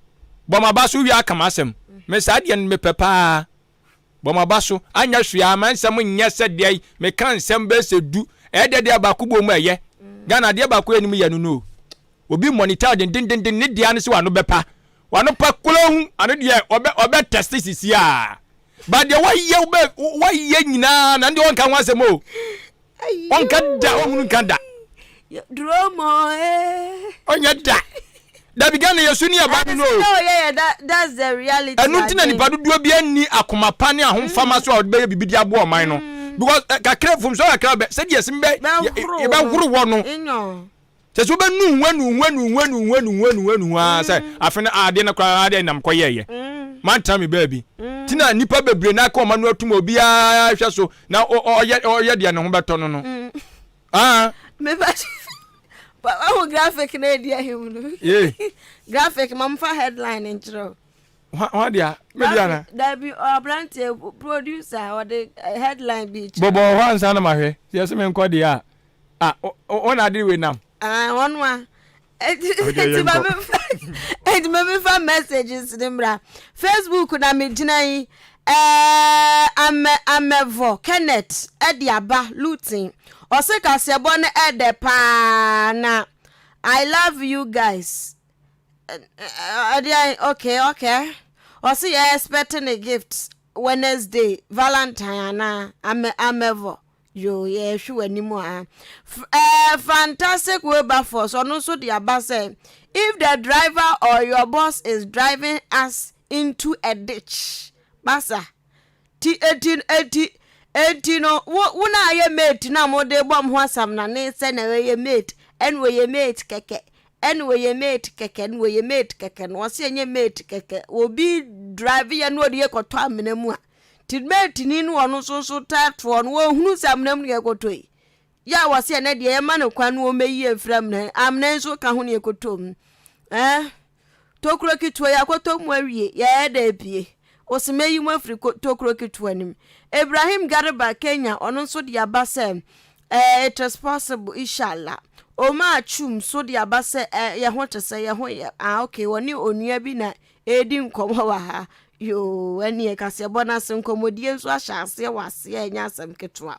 Bɔ m'aba so wie a, ka m'asɛm. Me saa deɛ no mepɛ paa. Bɔ m'aba so. Anyɛ hwee a, ma nsɛm nyɛ sɛ deɛ meka nsɛm bɛyɛ sɛ du. Ɛyɛ dɛ deɛ baako bɔ mu a ɛyɛ. Ghana adeɛ baako a yɛnim yɛ no no o. Obi monitor dendendenden ne deɛ ne sɛ w'ano bɛpa. W'ano pa kolon ano deɛ ɔbɛ ɔbɛ tɛste sisi a. Ba deɛ wayɛ wobɛ wayɛ nyinaa na ne deɛ ɔnka ho asɛm o. Ɔnka da ɔhunu nka da. Dromo eh. Ɔnyɛ da. Dabi Ghana yɛ so ni ɛba no no. That's the reality. Ɛno nti na nipa dodoɔ bi anni akoma pa ne ahomfama so a ɔde bɛyɛ biribi de aboa ɔman no. Because eh, kakra mfomso kakra bɛ sɛdeɛ ɛsɛ bɛ yɛbɛhoro wɔ no. Kyɛ sɛ wobɛnu ho anu ho anu ho anu ho anu ho anu ho anu ho ara sɛ afe no adeɛ no koraa adeɛ nam kɔyɛɛyɛ. Mantena me baabi. Ti na nnipa bebree na aka ɔma no atum obiara hwɛ so na ɔyɛ ɔyɛ deɛ ne ho bɛtɔ no no. Ah. Meba wahu graphic na edi ahim no. Graphic ma mfa headline nkyerɛ o. Hwan deɛ? Me deɛ ana? Dabi aberanteɛ producer ɔde headline bi kyerɛ. Bɔbɔ hɔ ansa na mahwɛ. Sɛ yɛsɛ menkɔ deɛ a. Ah, wɔn na ade wei nam. Ah, wɔn a. Eti ma mi fa eti ma mi fa messages ne mmra. Facebook na mi gyina yi. Ɛɛ amɛ amɛvɔ Kenneth ɛde aba Luton. Ɔse kaseɛbɔ no ɛdɛ paa na I love you guys. Ɛdeɛn okay okay. Ɔse yɛ expect ne gift Wednesday Valentine anaa amɛ amɛvɔ. Yoo yɛhwe w'anim a. Eh, fantastic Wilberforce ɔno nso de aba sɛ if the driver or your boss is driving us into a ditch basa ti eti eti eti no wo wo na ayɛ mate na mo de bɔ mo ho asam na ne sɛ na ɔyɛ mate ɛna ɔyɛ mate kɛkɛ ɛna ɔyɛ mate kɛkɛ na ɔyɛ mate kɛkɛ na ɔsɛ ɛnyɛ mate kɛkɛ obi drive yɛ na ɔde yɛ kɔtɔ amena mu a Nti mateni no ɔno nso nso taa toɔ no wɔhunu sɛ amena mu ne yɛkɔtɔ yi yɛ a wɔsɛ ɛnɛ deɛ yɛma no kwan no wɔmmɛyi yɛn mfiri amena amena nso ka ho ne yɛkɔtɔ mu eh tokuro ketewa yi akɔtɔ mu awie yɛyɛ dɛ pie. Ose mɛyi mo afiri tokuro ketewa no mu. Ibrahim Garba Kenya ɔno nso de aba sɛ eh, it is possible ishallah. Omar Chum nso de aba sɛ eh, yɛ ho te sɛ yɛ ho yɛ ah okay wɔne onua bi na ɛredi nkɔmmɔ wɔ ha. Yoo ɛneɛ kaseɛbɔ no ase nkɔmmɔdie nso ahyɛ aseɛ wɔ aseɛ ɛnyɛ asɛm ketewa.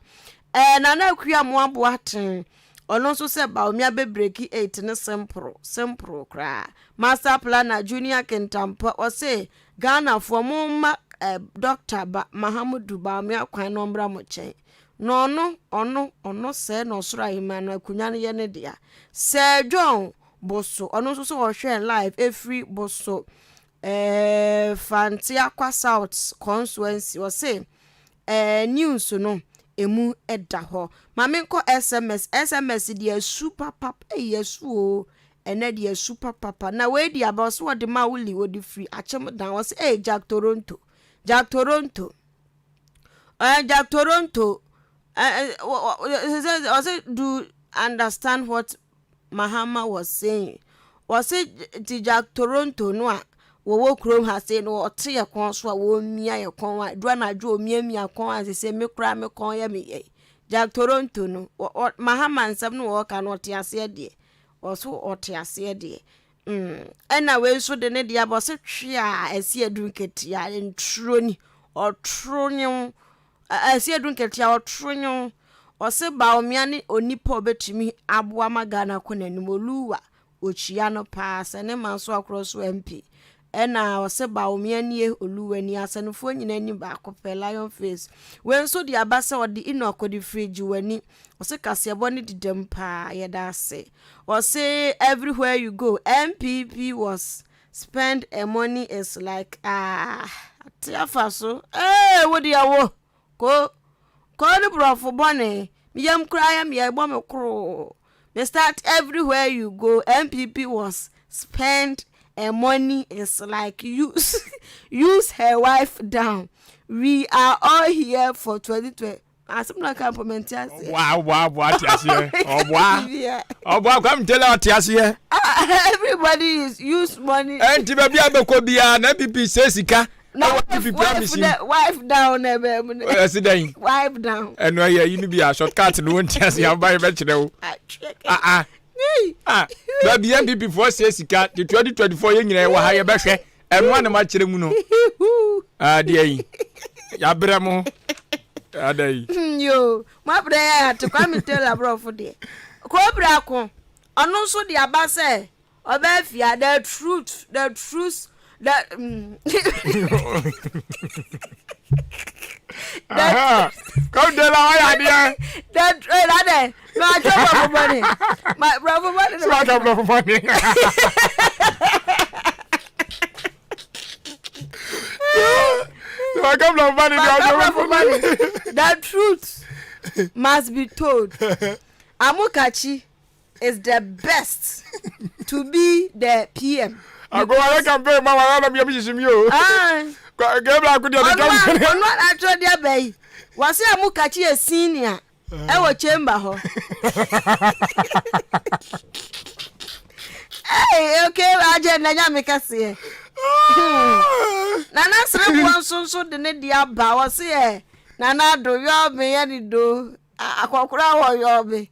Eh, Nana Akua Moaboa Ten ɔno nso sɛ Bawumia bɛbreki 8 ne simple simple koraa. Master Planner Junior Kintampo ɔse Ghanafoɔ mo mma eh, Doctor ba Mahamudu Bawumia kwan na ɔmmra mo kyɛn. Na ɔno, ɔno, ɔno sɛɛ na ɔsoro ahemman no akonnwa no yɛ ne dea. Sir John Boso, ɔno nso sɛ ɔhwɛ live ɛfiri Boso eh, Fanteakwa South constituency, ɔse eh, news no emu da hɔ. Ma menkɔ SMS, SMS deɛ asu papa, ei asu o, Ɛnɛ deɛ asu papapa. Na wei deɛ aba ɔsɛ ɔde ma wo li ɔde firi akyem dan ɔsɛ ee Jack Toronto Jack Toronto ɛɛ eh, Jack Toronto ɛɛ eh, ɔsɛ do understand what Mahama was saying ɔsɛ ti Jack Toronto no a wɔwɔ kurom ha sei no ɔte yɛ kɔn so a wɔmia yɛ kɔn a dura na adwo ɔmiamia kɔn a sɛ me koraa me kɔn yɛ me yɛ Jack Toronto no Mahama nsɛm no wɔka no ɔte aseɛ deɛ Ɔso ɔte aseɛ deɛ mm. Ɛna wei nso de ne deɛ aba ɔse twe a ɛsi adu nketea nturo ni ɔtoro nyew ɛsi adu nketea ɔtoro nyew ɔse Bawumia ne onipa ɔbɛtumi aboa ma Ghana kɔ n'anim Oluwa ɔkyia no paa sɛ ne ma nso akorɔ so MP Ɛna ɔse Bawumia nie, Oluwa nie, Asɛnefoɔ nyinaa ni baako pɛ, Lion face. Wei nso de aba sɛ ɔde Enoch de firi gye w'ani. Ɔse kaseɛbɔ no deda mu paa, yɛda ase. Ɔse everywhere you go, NPP was spend a money is like ah, ate afa so. Ee, wo deɛ wo, ko, ko ne borɔfo bɔne, me yam koraa yɛ me yɛ, ɛbɔ me koroo. Me start everywhere you go NPP was spend her money is like use use her wife down we are all here for 2020 asɛm na ka mpo mente aseɛ. Ɔboa ɔboa ɔboa ɔte aseɛ ɔboa ɔboa Kwame Taylor ɔte aseɛ. Everybody is use money. Ɛnti baabi a bɛkɔ biara na NPP sɛ sika. Na wife wife dɛ wife down na ɛbɛn mu dɛ. Ɛsi dɛn? Wife down. Ɛnu ɛyɛ yi ni bi a shortcut no wɔn ti ase aba yɛ bɛkyerɛ o. Ah ah. Baabi NPP foɔ sɛ sika te 2024 yɛ nyinaa wɔ ha yɛ bɛhwɛ ɛnu anam akyerɛ mu no. Adeɛ yi yabrɛ mo ada yi. Hmm, yo mo abrɛ yɛ ate Kwame Taylor aborɔfo deɛ. Kobra ko ɔno nso de aba sɛ. Ɔbaa fia the truth the truth the. Mm. Come tell her why are there. The eh, that day, no, I drop brɔfo bɔne. My brɔfo bɔne. So I drop brɔfo bɔne. So I come brɔfo bɔne. I drop brɔfo bɔne. The truth must be told. Amokachi. is the best to be the PM. Ago ayɛ campaign ma wa na mi sisi mi o. Gabriel akudi ɔdi campaign. Ɔno atwerɛ de aba yi. Wɔsi a mo kakyi yɛ senior ɛwɔ chamber hɔ. Hey, okay, agye na nya me kɛseɛ. Nana Sereboɔ nso nso de ne deɛ aba wɔsi ɛ Nana Ado yɔ me yɛ ne do. Akɔkora wɔ yɔɔ me.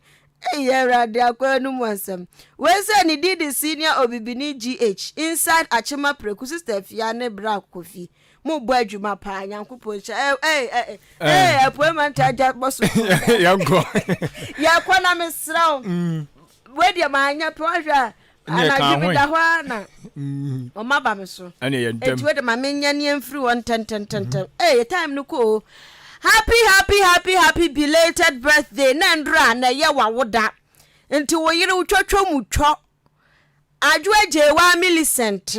Ei Awurade akwaa no mu asɛm. Wei sɛ ne din de senior obibini GH inside Akyema Preku sister Afia ne bra Kofi. Mo bɔ adwuma paa Nyankopɔn nhyira. Ei ei ei ei Apuei Mantam agya bɔ so. Yɛnkɔ. Yɛkɔ na mesrɛ wo. Wei deɛ manyɛ pɛ wahwɛ a anadwo meda hɔ ara na ɔma ba me so nti wei de ma menyɛ ne mfiri hɔ ntɛntɛntɛntɛm ee time no kɔ o happy happy happy happy belated birthday na ndora na ɛyɛ wawoda nti wo yere wotwatwa mu twɔ adwo agyewa Millicent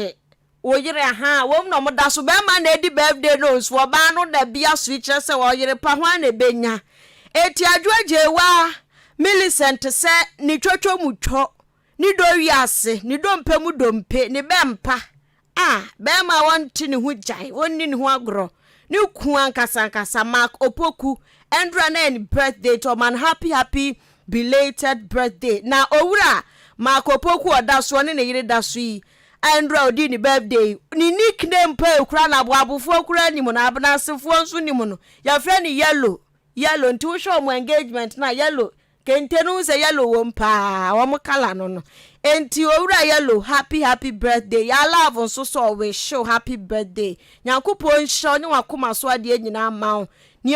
Wo yere ahaa wɔm na ɔmo da so bɛɛma na edi birthday no nso ɔbaa no na bia so yi kyerɛ sɛ ɔyere pa hwan na ebenya eti adwo agyewa Millicent sɛ ne twotwo mu two ne dɔ wiase ne dompe mu dompe ne bɛmpa a bɛɛma a wɔnte ne ho gyae wɔnni ne ho agorɔ ne ku ankasa ankasa Mark Opoku ɛndra na ɛne birthday nti ɔma no happy happy belated birthday na owura Mark Opoku ɔda so ɔne ne yere da so yi. A Ɛndura a ɔdii ne birthday, ne nickname paa ekura no aboabofoɔ koraa nim no, abenasefoɔ nso nim no, yɛfrɛ no Yellow, Yellow, nti wohwɛ wɔn engagement no a, yellow, kente no wohu sɛ yellow wɔ mu paa, wɔn colour no no. Enti Owura Yellow, happy happy birthday, Yaa Love nso sɛ ɔwish wo happy birthday, Nyankopɔn nhyira wo ne w'akoma so adeɛ nyinaa mma wo.